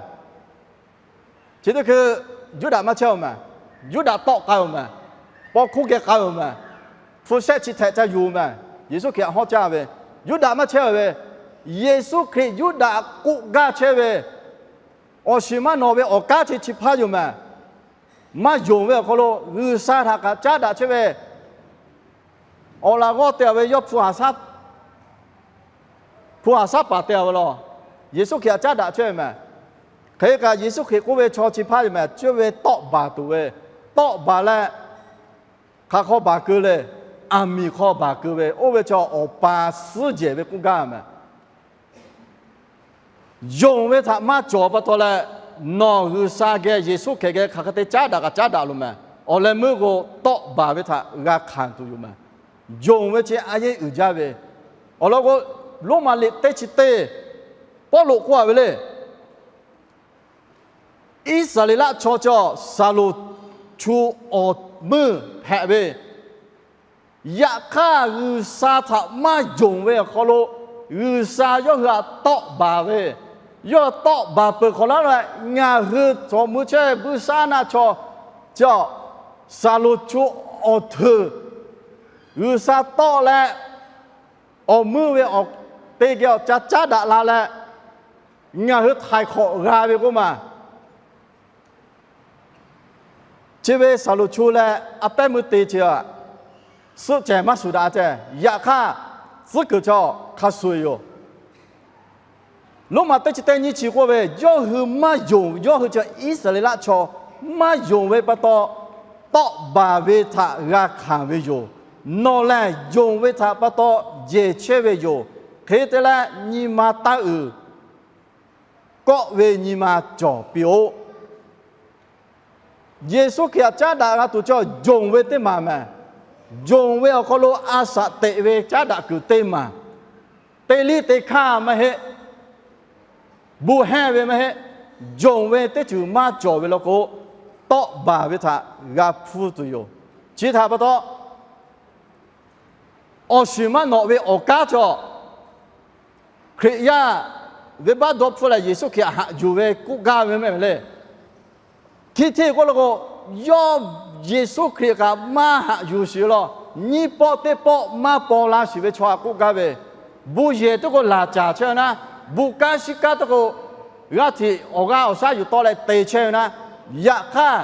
Chi teˇ hkui Yuˇdaꞈ maˇ chehˇ awˬ mehˍ. Yuˇdaꞈ tawˆ k'ai awˬ mehˍ. Paw hkuˇ geh k'ai awˬ mehˍ. Hpu shehˆ chi htehꞈ ca yuˬ mehˍ. Yeˍsuˆ Hkriꞈ htaꞈ hawˉ caˇ ve, Yuˇdaꞈ maˇ chehˇ ve. Yeˍsuˆ Hkriꞈ Yuˇdaꞈ k'oˆ gaˇ chehˇ ve, awˬ shiˍ maˇ nawꞈ ve awˬ kanˉ chi chi hpaˇ yoˬ mehˍ. Maˇ yonˍ ve awˬ hk'aw lo G'uiˬsha htaꞈ kaꞈ caˉ daꞈ chehˇ ve, awˬ laꞈ g'awˇ te a ve yawˇ hpu haˍ shaˉ paˍ te a ve law. Yeˍsuˆ Hkriꞈ htaꞈ caˉ daꞈ chehˇ ve mehˍ. Hk'e kaꞈ Yeˍsuˆ Hkriꞈ k'oˆ ve chaw chi hpaˇ yoˬ mehˍ. Cuˇ ve tawˆ baˬ tuˬ ve, tawˆ baˬ leh hk'aˬ hk'aw baˬ keu le, aˬ miˍ hk'aw baˬ keu ve, oˇ ve chaw Awˬ pa suhˉ jehˬ ve k'oˆ gaˇ mehˍ. Yonˍ ve htaꞈ maˇ cawˬ pa taw leh, nawˬ G'uiˬsha geh Yeˍsuˆ Hkriꞈ geh hk'aˬ hk'e te caˉ daꞈ kaꞈ caˉ daꞈ loˬ mehˍ. Awˬ leh meuˇ k'o, tawˆ baˬ ve htaꞈ g'a hkanˍ tuˬ yoˬ mehˍ. Yonˍ ve chi a yehˇ uiˍ jaˇ ve. Awˬ lawn k'o, Roˉmaꞈ liꞈ teˇ chi teˇ, Pawˇluꞈ k'oˆ a ve le. Iˉsaˍreˍlaˆ chaw cawˬ Saˍloˍchu awˬ meuˇ hpehꞈ ve, yaꞈ hk'aˇ G'uiˬsha htaꞈ maˇ yonˍ ve awˬ hk'aw lo, G'uiˬsha yawˇ hui htaꞈ tawˆ baˬ ve, yawˇ tawˆ baˬ peuˬ hk'awꞈ laˉ leh, ngaˬ hui cawˬ mui chehˇ ve buiˇshaˆaˉnaˆ chaw cawˬ Saˍloˍchu awˬ hteuꞈ G'uiˬsha tawˆ leh, awˬ meuˇ ve awˬ te geh awˬ ca caˉ daꞈ la leh, ngaˬ hui htaiˍ hk'awꞈ g'a ve k'oˆ ma. Chi ve Saˍloˍchu leh a pehˉ meuˇ te chi a, suhˆ cehˬ maˇ shuˍ daꞈ ceh. Yaꞈ hk'aˇ, tcuhˉ kuiˬ chaw hk'a shuˍ yoˬ. Roˉmaꞈ teˇ chi teˇ nyiˇ chi k'oˆ ve, yawˇ hui maˇ yonˍ, yawˇ hui chi Iˉsaˍreˍlaˆ chaw maˇ yonˍ ve pa taw, tawˆ baˬ ve htaꞈ g'a hkanˍ ve yoˬ. Nawˬ lehˬ yonˍ ve htaꞈ pa taw jehˬ chehˇ ve yoˬ. Hk'e te leh, nyi ma taˇ uiˍ, kawˆ ve nyi ma cawˬ piˇ-oˆ. Yeˍsuˆ Hkriꞈ htaꞈ caˉ daꞈ g'a tuˬ chaw yonˍ ve teˇ maˬ mehˍ. Yonˍ ve awˬ hk'aw lo a shaꞈ teꞈ ve caˉ daꞈ kuiˬ teˇ maˬ, teˇ liˇ teˇ hkaˇ maˇ heˆ, bon hehnˇ ve maˇ heˆ, yonˍ ve teˇ ceuˬ maˇ cawˬ ve law k'o, tawˆ baˬ ve htaꞈ g'a hpuˇ tuˬ yoˬ. Chi htaꞈ pa taw, awˬ shiˍ maˇ nawꞈ ve awˬ kanˉ chaw, Hkriꞈ yaˇ venˇbaˆ dawˇ hpfuhˇ leh Yeˍsuˆ Hkriꞈ htaꞈ haꞈ yuˬ ve k'oˆ gaˇ ve mehˍ le. Htiˇ hteˇ k'oˆ law k'o, yawˇ Yeˍsuˆ Hkriꞈ kaꞈ maˇ haꞈ yuˬ shiˍ law, nyiˇ pawˆ teˇ pawˆ maˇ paw la shiˍ ve chaw htaꞈ k'oˆ gaˇ ve, bon yehˬ teˇ k'o laˬ caˍ chehˇ ve naˉ, bon kanˉ shiˉ kanˉ teˇ k'o g'aˇ hteꞈ awˬ g'aˇ awˬ shaˉ yuˬ tawˆ leh te chehˇ ve naˉ, yaꞈ hk'aˇ,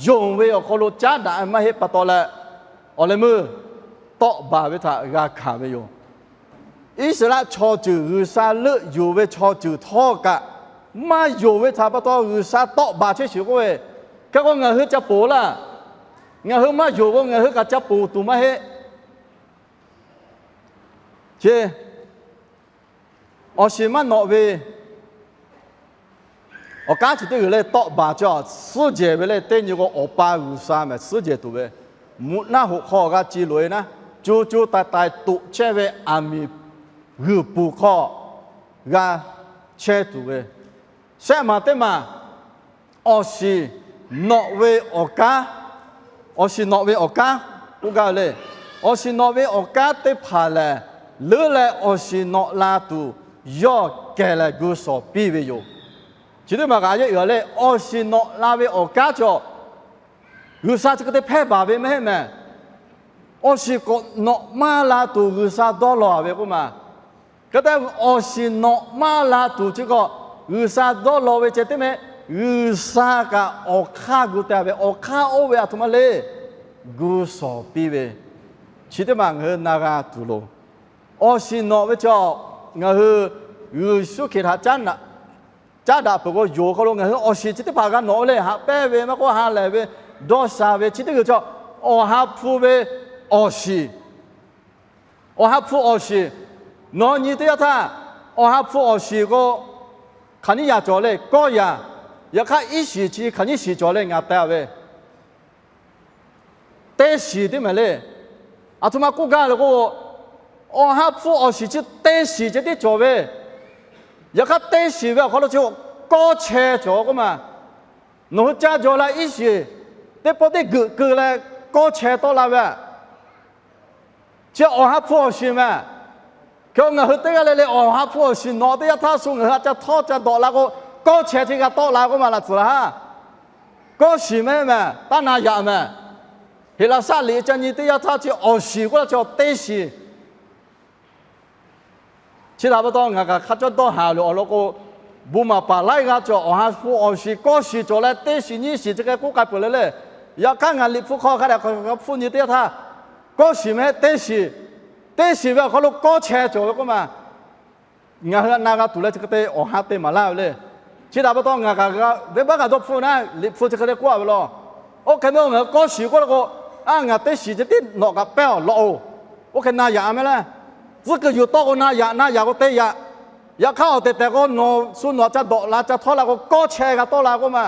yonˍ ve awˬ hk'aw lo caˉ daꞈ maˇ heˆ pa taw leh, awˬ leh meuˇ tawˆ baˬ ve htaꞈ g'a hkanˍ ve yoˬ. Iˉsaˍreˍlaˆ chaw ceuˬ G'uiˬsha leuˆ yuˬ ve chaw ceuˬ htawˇ kaꞈ, maˇ yonˍ ve htaꞈ pa taw G'uiˬsha tawˆ baˬ chehˇ shiˍ k'oˆ ve, hk'e k'o ngaˬ hui ca ponˬ laˇ. Ngaˬ hui maˇ yonˍ k'o ngaˬ hui kaꞈ ca ponˬ tuˬ maˇ heˆ. Chi awˬ shiˍ maˇ nawꞈ ve awˬ kanˉ chi teˇ g'uiˬ leh tawˆ baˬ chi suhˉ jehˬ ve le. Teˇ nyi k'o, Awˬ pa G'uiˬsha mehˍ suhˉ jehˬ tuˬ ve, mvuhꞈ naˆ hoꞈ hk'aw g'a ci loꞈ-e naˉ, co co taiˍ taiˍ toꞈ chehˇ ve aˬ miˍ g'uiˬ pfuhˍ hk'aw g'a chehˇ tuˬ ve, shehˆ maˬ teˇ maˬ awˬ shiˍ nawꞈ ve awˬ kanˉ, awˬ shiˍ nawꞈ ve awˬ kanˉ k'oˆ gaˇ ve le. Awˬ shiˍ nawꞈ ve awˬ kanˉ teˇ hpaˍ lehˬ, leuˉ leh awˬ shiˍ nawꞈ la tuˬ yawˇ kehˬ leh gu shawˍ piˇ ve yoˬ. Chi teˇ maˬ kaꞈ a yehˉ uiˍ le, awˬ shiˍ nawꞈ la ve awˬ kanˉ chaw G'uiˬsha chi hk'e te hpehˇ baˬ ve maˇ heˆ mehˍ. Awˬ shiˍ k'awꞈ nawꞈ maˇ la tuˬ G'uiˬsha dawˇ law ve k'oˆ ma. Hk'e te awˬ shiˍ nawꞈ maˇ la tuˬ chi k'awꞈ G'uiˬsha dawˇ law ve ceh teˇ mehˍ. G'uiˬsha kaꞈ awˬ hk'aˇ gu te ve, awˬ hk'aˇ oˇ ve aˬ htoꞈ ma le, gu shawˍ piˇ ve. Chi teˇ maˬ ngaˬ hui na g'a tuˬ loˬ. Awˬ shiˍ nawꞈ ve chaw, ngaˬ hui Yeˍsuˆ Hkriꞈ htaꞈ caˉ daꞈ peuˬ k'o, yonˍ hk'aw lo ngaˬ hui awˬ shiˍ chi teˇ hpaˍ g'a nawꞈ ve le. Haꞈ pehnˇ ve, maˇ k'oˆ ha lehˬ ve, dawˇ sha ve, chi teˇ g'uiˬ chaw, Awˬ ha hpu ve awˬ shiˍ. Awˬ ha hpu awˬ shiˍ. Nawˬ nyi teˇ yanˇ htaˇ, Awˬ ha hpu awˬ shiˍ k'o, hk'aˬ nyiˇ yaꞈ cawˬ le, kawˇ yaꞈ. Yaꞈ hk'aˇ, iˉ shiˍ chi hk'aˬ nyiˇ shiˍ cawˬ le, ngaˬ te ve teˇ shiˍ teˇ maˬ le. Aˬ htoꞈ ma k'oˆ gaˇ le k'o, Awˬ ha hpu awˬ shiˍ chi teˇ shiˍ ceh tiˉ cawˬ ve, yaꞈ hk'aˇ teˇ shiˍ ve awˬ hk'aw lo chi kawˇ chehˇ cawˬ k'oˆ ma. Nawˬ hui caˇ jaw leh iˉ shiˍ teˇ pawˆ teˇ geuꞈ keu leh kawˇ chehˇ tawˆ la ve, chi Awˬ ha hpu awˬ shiˍ mehˍ. Hk'e ngaˬ hui teˇ g'aˇ le le Awˬ ha hpu awˬ shiˍ nawꞈ teˇ yanˇ htaˇ shu ngaˬ hui a ca htawˇ ca dawꞈ la k'o, kawˇ chehˇ chi g'a tawˆ la k'oˆ ma laꞈ tcuhˍ la ha. Kawˇ shiˍ mehˍ mehˍ, taˇ na yaꞈ mehˍ. Heˍlaˍsaˆ liꞈ ca nyi teˇ yanˇ htaˇ chi awˬ shiˍ k'oˆ la chi teˇ shiˍ. Chi htaꞈ pa taw ngaˬ kaꞈ hk'a cawˇ dawˇ haˍ loˬ awˬ lawn k'o, bon maˍ paˍ laiˉ g'aˇ cawˬ Awˬ ha hpu awˬ shiˍ kawˇ shiˍ cawˬ leh teˇ shiˍ nyiˇ shiˍ chi hk'e k'oˆ k'ai peuˬ le le. Yaꞈ hk'aˇ ngaˬ Liꞈ hpu hk'aw hk'a dehꞈ k'awꞈ hpuˇ nyi teˇ yanˇ htaˇ, kawˇ shiˍ mehˍ teˇ shiˍ, teˇ shiˍ ve awˬ hk'aw lo kawˇ chehˇ cawˬ ve k'oˆ ma. Ngaˬ hui na g'a tuˬ leh chi hk'e te Awˬ ha te maˍ laˇ ve le. Chi htaꞈ pa taw ngaˬ kaꞈ venˇbaˆ kaꞈ dawˇ hpfuhˆ naˉ, Liꞈ hpu chi hk'e te k'oˆ a ve law. Oˇ hk'e meuˇ ngaˬ hui kawˇ shiˍ k'oˆ la k'o, a ngaˬ teˇ shiˍ ceh tiˉ nawꞈ kaꞈ pehˇ awˬ lawꞈ oˬ. Oˇ hk'e na yaꞈ a mehˍ le. Tcuhˉ kuiˬ yuˬ tawˆ k'o na yaꞈ, na yaꞈ k'o te yaꞈ. Yaꞈ hk'aˇ awˬ tehˬ tehˬ k'o nawˬ shu nawꞈ ca dawꞈ la ca htawˇ la k'o kawˇ chehˇ g'a tawˆ la k'oˆ ma.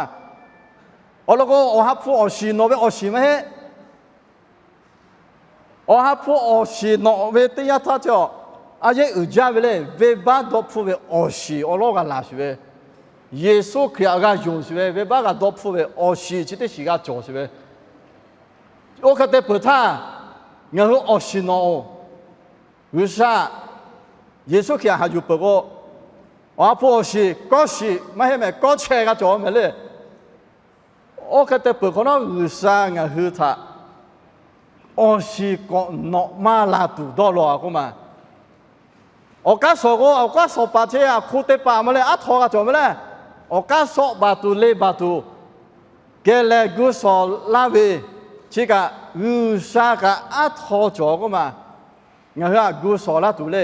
Awˬ lawn k'o, Awˬ ha hpu awˬ shiˍ nawꞈ ve awˬ shiˍ maˇ heˆ. Awˬ ha hpu awˬ shiˍ nawꞈ ve teˇ yanˇ htaˇ chi a, a yehˉ uiˍ jaˇ ve le, venˇbaˆ dawˇ hpfuhˆ ve awˬ shiˍ awˬ lawˉ g'a laˬ shiˍ ve, Yeˍsuˆ Hkriꞈ htaꞈ g'a yonˍ shiˍ ve, venˇbaˆ g'a dawˇ hpfuhˆ ve awˬ shiˍ chi teˇ shiˍ g'a cawˬ shiˍ ve. Oˇ hk'e te peuˬ htaˇ, ngaˬ hui awˬ shiˍ nawꞈ oˬ. G'uiˬsha, Yeˍsuˆ Hkriꞈ htaꞈ haꞈ yuˬ peuˬ k'o, Awˬ ha hpu awˬ shiˍ kawˇ shiˍ maˇ heˆ mehˍ, kawˇ chehˇ g'a cawˬ mehˍ le. Oˇ hk'e te peuˬ hk'awꞈ nawˉ, G'uiˬsha ngaˬ hui htaꞈ awˬ shiˍ k'awꞈ nawꞈ maˇ la tuˬ dawˇ law k'oˆ ma. Awˬ k'aˉ shawˍ k'o, awˬ k'aˉ shawˍ paˍ chi a hk'u te paˍ ma le, aˉ htaw g'a cawˬ mehˍ le. Awˬ k'aˉ shawˆ baˬ tuˬ le baˬ tuˬ, geh leh gu shawˍ laˇ ve, chi kaꞈ G'uiˬsha kaꞈ aˉ htaw cawˬ k'oˆ ma. Ngaˬ hui htaꞈ gu shawˍ laˇ tuˬ le.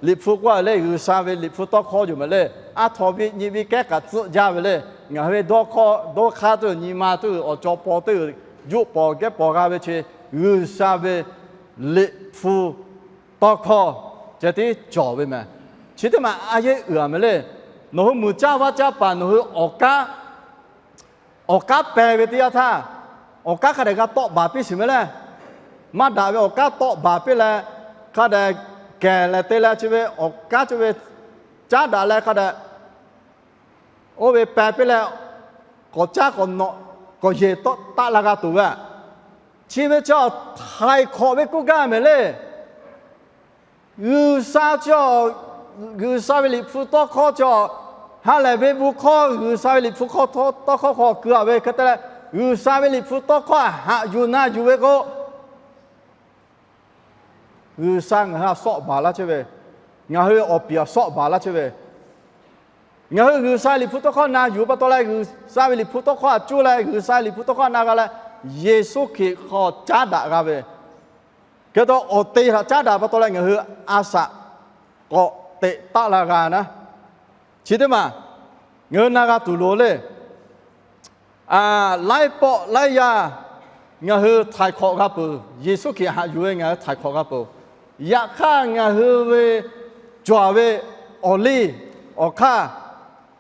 Liꞈ hpu k'oˆ a le, G'uiˬsha ve Liꞈ hpu tawˇ hkawˇ yoˬ mehˍ le. Aˉ htaw viˆ nyiˇ viˆ kehˉ kaꞈ tcuhˆ jaˇ ve le. Ngaˬ hui ve dawˇ hk'aˇ dawˇ hk'aˇ tuˬ, nyi ma tuˬ, awˬ caw paw tuˬ, juˆ pawˍ gehˉ pawˍ g'a ve chi G'uiˬsha ve Liꞈ hpu tawˇ hkawˇ ceh tiˉ cawˬ ve mehˍ. Chi teˇ maˬ a yehˉ uiˍ a mehˍ le. Nawˬ hui muiˬ caˇ vaˇ caˇ paˍ nawˬ hui awˬ k'aˉ awˬ k'aˉ peh ve teˇ yanˇ htaˇ, awˬ k'aˉ hk'a dehꞈ g'a tawˆ baˬ piˇ shiˍ mehˍ le. Maˇ daꞈ ve awˬ k'aˉ tawˆ baˬ piˇ leh, hk'a dehꞈ kehˬ leh te leh chi ve awˬ k'aˉ chi ve caˉ daꞈ leh hk'a dehꞈ oˇ ve peh piˇ leh, k'awꞈ caˉ k'awꞈ nawꞈ k'awꞈ yeˬ taˆ la g'a tuˬ ve, chi ve chi htaiˍ hk'awꞈ ve k'oˆ gaˇ mehˍ le. G'uiˬsha chi, G'uiˬsha ve Liꞈ hpu tawˇ hkawˇ chi, ha lehˬ ve bon hkawˇ G'uiˬsha ve Liꞈ hpu tawˇ hkawˇ hk'aw keu a ve hk'e te leh, G'uiˬsha ve Liꞈ hpu tawˇ hkawˇ haꞈ yuˬ na yuˬ ve k'o, G'uiˬsha ngaˬ hui htaꞈ sawˆ baˬ laˇ chehˇ ve, ngaˬ hui ve awˬ piˍ htaꞈ sawˆ baˬ laˇ chehˇ ve, ngaˬ hui G'uiˬsha Liꞈ hpu tawˇ hkawˇ na yuˬ pa taw leh, G'uiˬsha ve Liꞈ hpu tawˇ hkawˇ htaꞈ cuˇ leh, G'uiˬsha Liꞈ hpu tawˇ hkawˇ htaꞈ na g'a leh, Yeˍsuˆ Hkriꞈ hk'aw caˉ daꞈ g'a ve, hk'e te awˬ te htaꞈ caˉ daꞈ pa taw leh ngaˬ hui a shaꞈ k'awꞈ teꞈ taˆ la g'a naˉ. Chi teˇ maˬ ngaˬ hui na g'a tuˬ loˍ le. Laiˉ pawˆ laiˉ yaˇ ngaˬ hui htaiˍ hk'awꞈ g'a peuˬ. Yeˍsuˆ Hkriꞈ haꞈ yuˬ ve ngaˬ hui htaiˍ hk'awꞈ g'a peuˬ. Yaꞈ hk'aˇ ngaˬ hui ve cawˬ ve awˬ liˇ awˬ hk'aˇ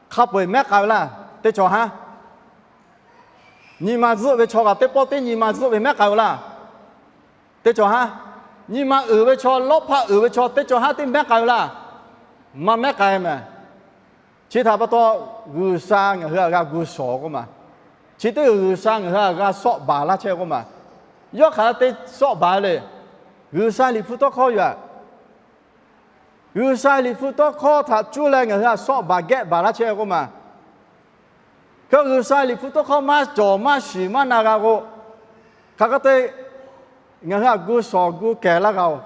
hk'a peu-eˬ mehˉ k'ai ve laˇ. Teˇ cawˬ haˉ, nyi ma zuhˆ ve chaw kaꞈ teˇ pawˆ teˇ nyi ma zuhˆ ve mehˉ k'ai ve laˇ. Teˇ cawˬ haˉ, nyi ma uiˍ ve chaw, lawˇ hpaˇ uiˍ ve chaw teˇ cawˬ haˉ teˇ mehˉ k'ai ve laˇ. Maˇ mehˉ k'ai mehˍ. Chi htaꞈ pa taw, G'uiˬsha ngaˬ hui htaꞈ g'a gu shawˍ k'oˆ ma. Chi teˇ G'uiˬsha ngaˬ hui htaꞈ g'a sawˆ baˬ laˇ chehˇ k'oˆ ma. Yawˇ hk'aˬ hk'e te sawˆ baˬ le. G'uiˬsha Liꞈ hpu tawˇ hkawˇ yoˬ. G'uiˬsha Liꞈ hpu tawˇ hkawˇ htaꞈ cuˇ leh ngaˬ hui htaꞈ sawˆ baˬ gehˆ baˬ laˇ chehˇ k'oˆ ma. Hk'e G'uiˬsha Liꞈ hpu tawˇ hkawˇ maˇ cawˬ maˇ shiˍ maˇ na g'a k'o, hk'aˬ hk'e te ngaˬ hui htaꞈ gu shawˍ gu kehˬ laˇ g'a oˬ.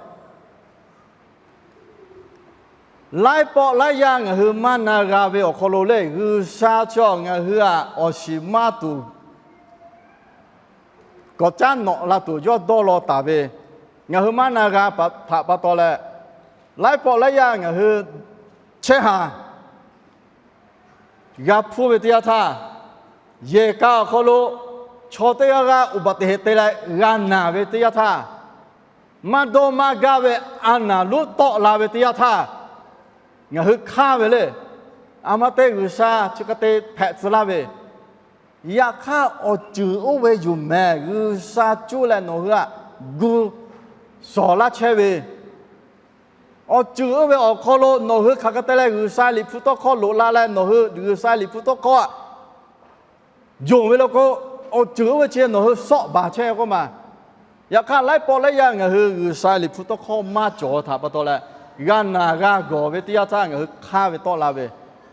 Laiˉ pawˆ laiˉ yaˇ ngaˬ hui maˇ na g'a ve awˬ hk'aw lo le, G'uiˬsha chaw ngaˬ hui htaꞈ awˬ shiˍ maˇ tuˬ kawꞈ caˉ nawꞈ la tuˬ yawˇ dawˇ law taˍ ve, ngaˬ hui maˇ na g'a htaꞈ pa taw leh, laiˉ pawˆ laiˉ yaˇ ngaˬ hui chehˇ haˍ g'a hpuˇ ve teˇ yanˇ htaˇ, yehˬ ka awˬ hk'aw lo chaw teˇ g'aˇ g'aˇ อุบัติเหตุ te leh g'a naˬ ve teˇ yanˇ htaˇ, maˇ dawˇ maˇ gaˇ ve a naˬ lonˉ tawˆ la ve teˇ yanˇ htaˇ, ngaˬ hui hk'aˇ ve le. A ma te G'uiˬsha chi hk'e te hpehꞈ tcuh laˇ ve, yaꞈ hk'aˇ awˬ ceuˬ oˇ ve yoˬ mehˍ G'uiˬsha cuˇ leh nawˬ hui htaꞈ gu shawˍ laˇ chehˇ ve, awˬ ceuˬ oˇ ve awˬ hk'aw lo nawˬ hui hk'aˬ hk'e te leh G'uiˬsha Liꞈ hpu tawˇ hkawˇ loꞈ la leh nawˬ hui G'uiˬsha Liꞈ hpu tawˇ hkawˇ htaꞈ yonˍ ve lo k'o, awˬ ceuˬ oˇ ve chi nawˬ hui shawˆ baˬ chehˇ k'oˆ ma. Yaꞈ hk'aˇ laiˉ pawˆ laiˉ yaˇ ngaˬ hui G'uiˬsha Liꞈ hpu tawˇ hkawˇ maˇ cawˬ htaꞈ pa taw leh, g'a naˬ g'a gawˬ ve teˇ yanˇ htaˇ ngaˬ hui hk'aˇ ve tawˆ la ve.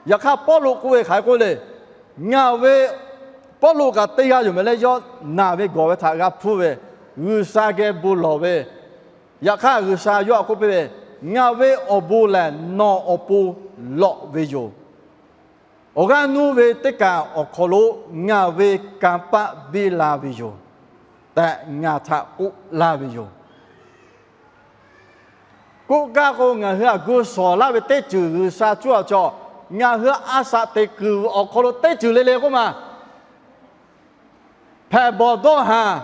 Yaꞈ hk'aˇ Pawˇluꞈ k'oˆ ve hk'aˬ hk'e k'oˆ le, ngaˬ ve Pawˇluꞈ kaꞈ teˇ g'aˇ yoˬ mehˍ leh yawˇ naˬ ve gawˬ ve htaꞈ g'a hpuˇ ve, G'uiˬsha geh bon lawˬ ve. Yaꞈ hk'aˇ G'uiˬsha yawˇ htaꞈ k'oˆ piˇ ve, ngaˬ ve awˬ bon lehˬ nawˬ awˬ pon lawꞈ ve yoˬ. Awˬ g'aˇ nuˇ ve teˇ kaˬ awˬ hk'aw lo ngaˬ ve kanˇ paˆ biˇ la ve yoˬ tehꞈ ngaˬ htaꞈ k'oˆ laˇ ve yoˬ. K'oˆ gaˇ k'o, ngaˬ hui htaꞈ gu shawˍ laˇ ve teˇ ceuˬ G'uiˬsha cuˇ a cawˬ. Ngaˬ hui a shaꞈ teꞈ kuiˬ awˬ hk'aw lo teˇ ceuˬ le le k'oˆ ma. Hpehꞈ bawˬ dawˇ haˍ,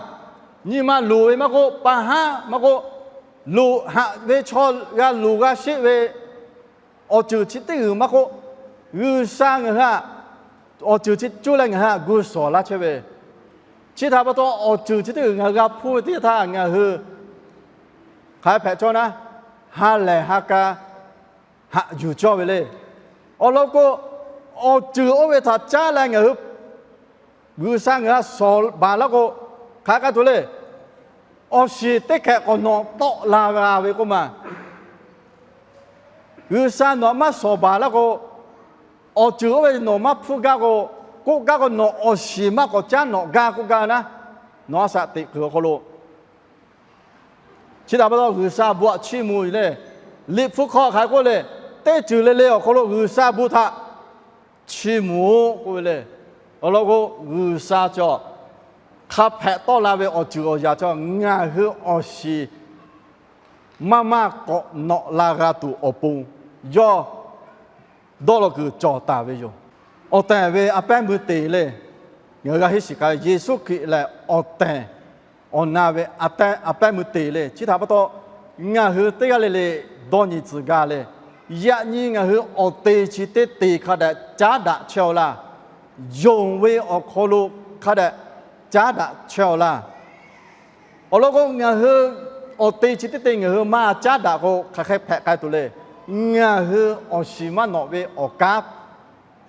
nyi ma luˬ ve maˇ k'oˆ, pa haˉ maˇ k'oˆ, luˬ haꞈ ve chaw g'a luˬ g'a sheˆ ve awˬ ceuˬ chi teˇ g'uiˬ maˇ k'oˆ, G'uiˬsha ngaˬ hui htaꞈ awˬ ceuˬ chi cuˇ leh ngaˬ hui htaꞈ gu shawˍ laˇ chehˇ ve, chi htaꞈ pa taw awˬ ceuˬ chi teˇ g'uiˬ ngaˬ hui g'a hpuˇ ve teˇ yanˇ htaˇ ngaˬ hui hk'aˬ hk'e hpehꞈ cawˇ naˉ, ha lehˬ ha k'a haꞈ yuˬ cawˇ ve le. Awˬ lawn k'o, awˬ ceuˬ oˇ ve htaꞈ caˉ leh ngaˬ hui G'uiˬsha ngaˬ hui htaꞈ shawˍ baˬ laˇ k'o, hk'aˬ hk'e k'ai tuˬ le. Awˬ shiˍ teˇ hkehꞈ k'awꞈ nawꞈ tawˆ la g'a ve k'oˆ ma. G'uiˬsha nawˬ htaꞈ maˇ shawˍ baˬ laˇ k'o, awˬ ceuˬ oˇ ve nawˬ maˇ hpuˇ gaˇ k'o, k'oˆ gaˇ k'o nawˬ awˬ shiˍ maˇ k'awꞈ caˉ nawꞈ gaˇ k'oˆ gaˇ ve naˉ, nawˬ a shaꞈ teꞈ kuiˬ awˬ hk'aw lo chi htaꞈ pa taw G'uiˬsha bon htaꞈ chiˇ mvuh le. Liꞈ hpu hk'aw hk'aˬ hk'e k'oˆ le, teˇ ceuˬ le le awˬ hk'aw lo G'uiˬsha bon htaꞈ chiˇ mvuh-oˬ k'oˆ ve le. Awˬ lawn k'o, G'uiˬsha cawˬ hk'a hpehꞈ tawˆ la ve awˬ ceuˬ awˬ yaꞈ cawˬ ngaˬ hui awˬ shiˍ maˇ maˇ k'awꞈ nawꞈ la g'a tuˬ awˬ pon yawˇ dawˇ law kuiˬ cawˬ taˍ ve yoˬ. Awˬ tehˬ ve a pehˉ meuˇ te le. Ngaˬ hui g'a henˇ shiˍ k'ai, Yeˍsuˆ Hkriꞈ lehˬ awˬ tehˬ awˬ na ve a pehˉ meuˇ te le. Chi htaꞈ pa taw, ngaˬ hui teˇ g'aˇ le le dawˇ nyi tcuh gaˇ le. Yaꞈ nyi ngaˬ hui awˬ te chi teˇ te hk'a dehꞈ caˉ daꞈ chehˇ-aw laˇ. Yonˍ ve awˬ hk'aw lo hk'a dehꞈ caˉ daꞈ chehˇ-aw laˇ. Awˬ lawn k'o, ngaˬ hui awˬ te chi teˇ te ngaˬ hui maˇ caˉ daꞈ k'o, hk'aˬ hk'e hpehꞈ k'ai tuˬ le. Ngaˬ hui awˬ shiˍ maˇ nawꞈ ve awˬ kanˉ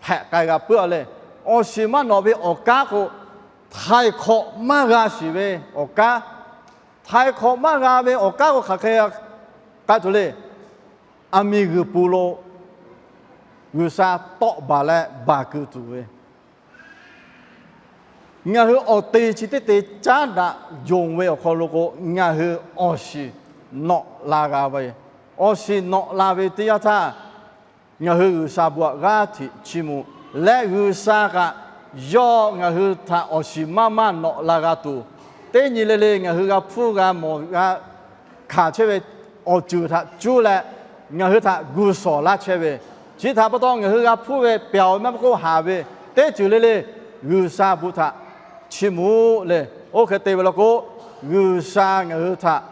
hpehꞈ k'ai g'a puiˉ-a le. Awˬ shiˍ maˇ nawꞈ ve awˬ kanˉ k'o, htaiˍ hk'awꞈ maˇ g'a shiˍ ve awˬ kanˉ, htaiˍ hk'awꞈ maˇ g'a ve awˬ kanˉ k'o, hk'aˬ hk'e k'ai tuˬ le. Aˬ miˍ g'uiˬ pun lo G'uiˬsha tawˆ baˬ leh baˬ keu tuˬ ve, ngaˬ hui awˬ te chi teˇ te caˉ daꞈ yonˍ ve awˬ hk'aw lo k'o, ngaˬ hui awˬ shiˍ nawꞈ la g'a ve. Awˬ shiˍ nawꞈ la ve teˇ yanˇ htaˇ, ngaˬ hui G'uiˬsha bon htaꞈ g'aˇ hteꞈ chiˇ mvuh leh, G'uiˬsha kaꞈ yawˇ ngaˬ hui htaꞈ awˬ shiˍ maˇ maˇ nawꞈ la g'a tuˬ, teˇ nyi le le ngaˬ hui g'a hpuˇ g'a mawˬ g'a hkanˍ chehˇ ve awˬ ceuˬ htaꞈ cuˇ leh ngaˬ hui htaꞈ gu shawˍ laˇ chehˇ ve, chi htaꞈ pa taw ngaˬ hui g'a hpuˇ ve, pyaoˬ ve maˇ k'oˆ, haˍ ve teˇ ceuˬ le le G'uiˬsha bon htaꞈ chiˇ mvuh le. Oˇ hk'e te ve law k'o, G'uiˬsha ngaˬ hui htaꞈ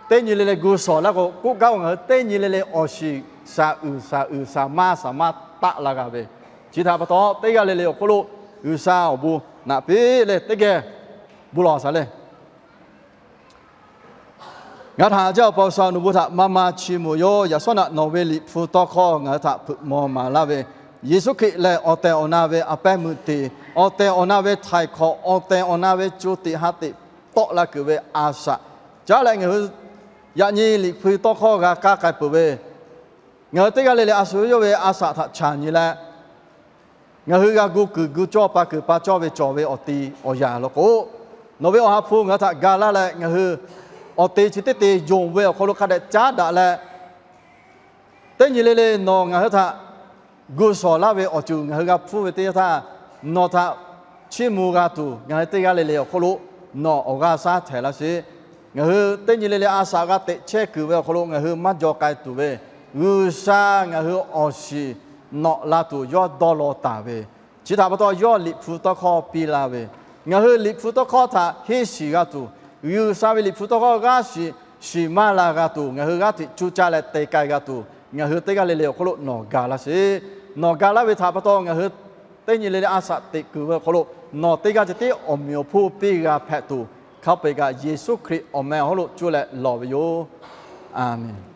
teˇ nyi le le gu shawˍ laˇ k'o, k'oˆ gaˇ k'o ngaˬ hui teˇ nyi le le awˬ shiˍ shaˍ uiˍ shaˍ uiˍ shaˍ maˇ shaˍ maˇ taˆ la g'a ve, chi htaꞈ pa taw teˇ g'aˇ le le awˬ hk'oˆ lo G'uiˬsha awˬ bon naꞈ piˇ leh teˇ geh bon lawˬ shaˍ le. Ngaˬ htaꞈ jaˇ awˬ pa G'uiˬsha, nawˬ bon htaꞈ maˇ maˇ chiˇ mvuh yoˬ. Yaꞈ shawˉ naꞈ nawˬ ve Liꞈ hpu tawˇ hkawˇ ngaˬ hui htaꞈ hpeuꞈ maw maˍ laˇ ve, Yeˍsuˆ Hkriꞈ lehˬ awˬ tehˬ awˬ na ve a pehˉ meuˇ te, awˬ tehˬ awˬ na ve htaiˍ hk'awꞈ, awˬ tehˬ awˬ na ve co tiꞈ ha tiꞈ tawˆ la kuiˬ ve a shaꞈ caˉ leh ngaˬ hui yaꞈ nyi Liꞈ hpu tawˇ hkawˇ g'a kaˇ k'ai peuˬ ve, ngaˬ hui teˇ g'aˇ le le a shu yawˇ ve a shaꞈ htaꞈ chaˬ nyi leh, ngaˬ hui g'a gu kuiˬ gu cawˇ pa kuiˬ pa cawˇ ve cawˬ ve awˬ te awˬ yanˍ law k'o, nawˬ ve Awˬ ha hpu ngaˬ hui htaꞈ ga laˇ leh, ngaˬ hui awˬ te chi teˇ te yonˍ ve awˬ hk'aw lo hk'a dehꞈ caˉ daꞈ leh, Teˇ nyi le le nawˬ ngaˬ hui htaꞈ gu shawˍ laˇ ve awˬ ceuˬ ngaˬ hui g'a hpuˇ ve teˇ yanˇ htaˇ, nawˬ htaꞈ chiˇ mvuh g'a tuˬ ngaˬ hui teˇ g'aˇ le le awˬ hk'oˆ lo nawˬ awˬ g'aˇ shaˉ htehˍ laˇ sheˍ. Ngaˬ hui teˇ nyi le le a shaꞈ g'a teꞈ chehˇ kuiˬ ve awˬ hk'aw lo ngaˬ hui maˇ jaw k'ai tuˬ ve, G'uiˬsha ngaˬ hui awˬ shiˍ nawꞈ la tuˬ yawˇ dawˇ law taˍ ve, chi htaꞈ pa taw yawˇ Liꞈ hpu tawˇ hkawˇ piˇ la ve, ngaˬ hui Liꞈ hpu tawˇ hkawˇ htaꞈ henˇ shiˍ g'a tuˬ, G'uiˬsha ve Liꞈ hpu tawˇ hkawˇ g'aˇ shiˍ shiˍ maˇ la g'a tuˬ, ngaˬ hui g'aˇ hteꞈ cuˇ caˇ leh te k'ai g'a tuˬ, ngaˬ hui teˇ g'aˇ le le awˬ hk'oˆ lo nawˬ ga laˇ sheˍ. Nawˬ ga laˇ ve htaꞈ pa taw ngaˬ hui teˇ nyi le le a shaꞈ teꞈ kuiˬ ve awˬ hk'aw lo nawˬ teˇ g'aˇ ceh tiˉ awˬ meꞈ awˬ hponˇ piˇ g'a hpehꞈ tuˬ, hk'a peu-eˬ kaꞈ Yeˍsuˆ Hkriꞈ awˬ meh awˬ hk'oˆ lo cuˇ leh lawˬ ve yoˬ. Aˍmenˍ.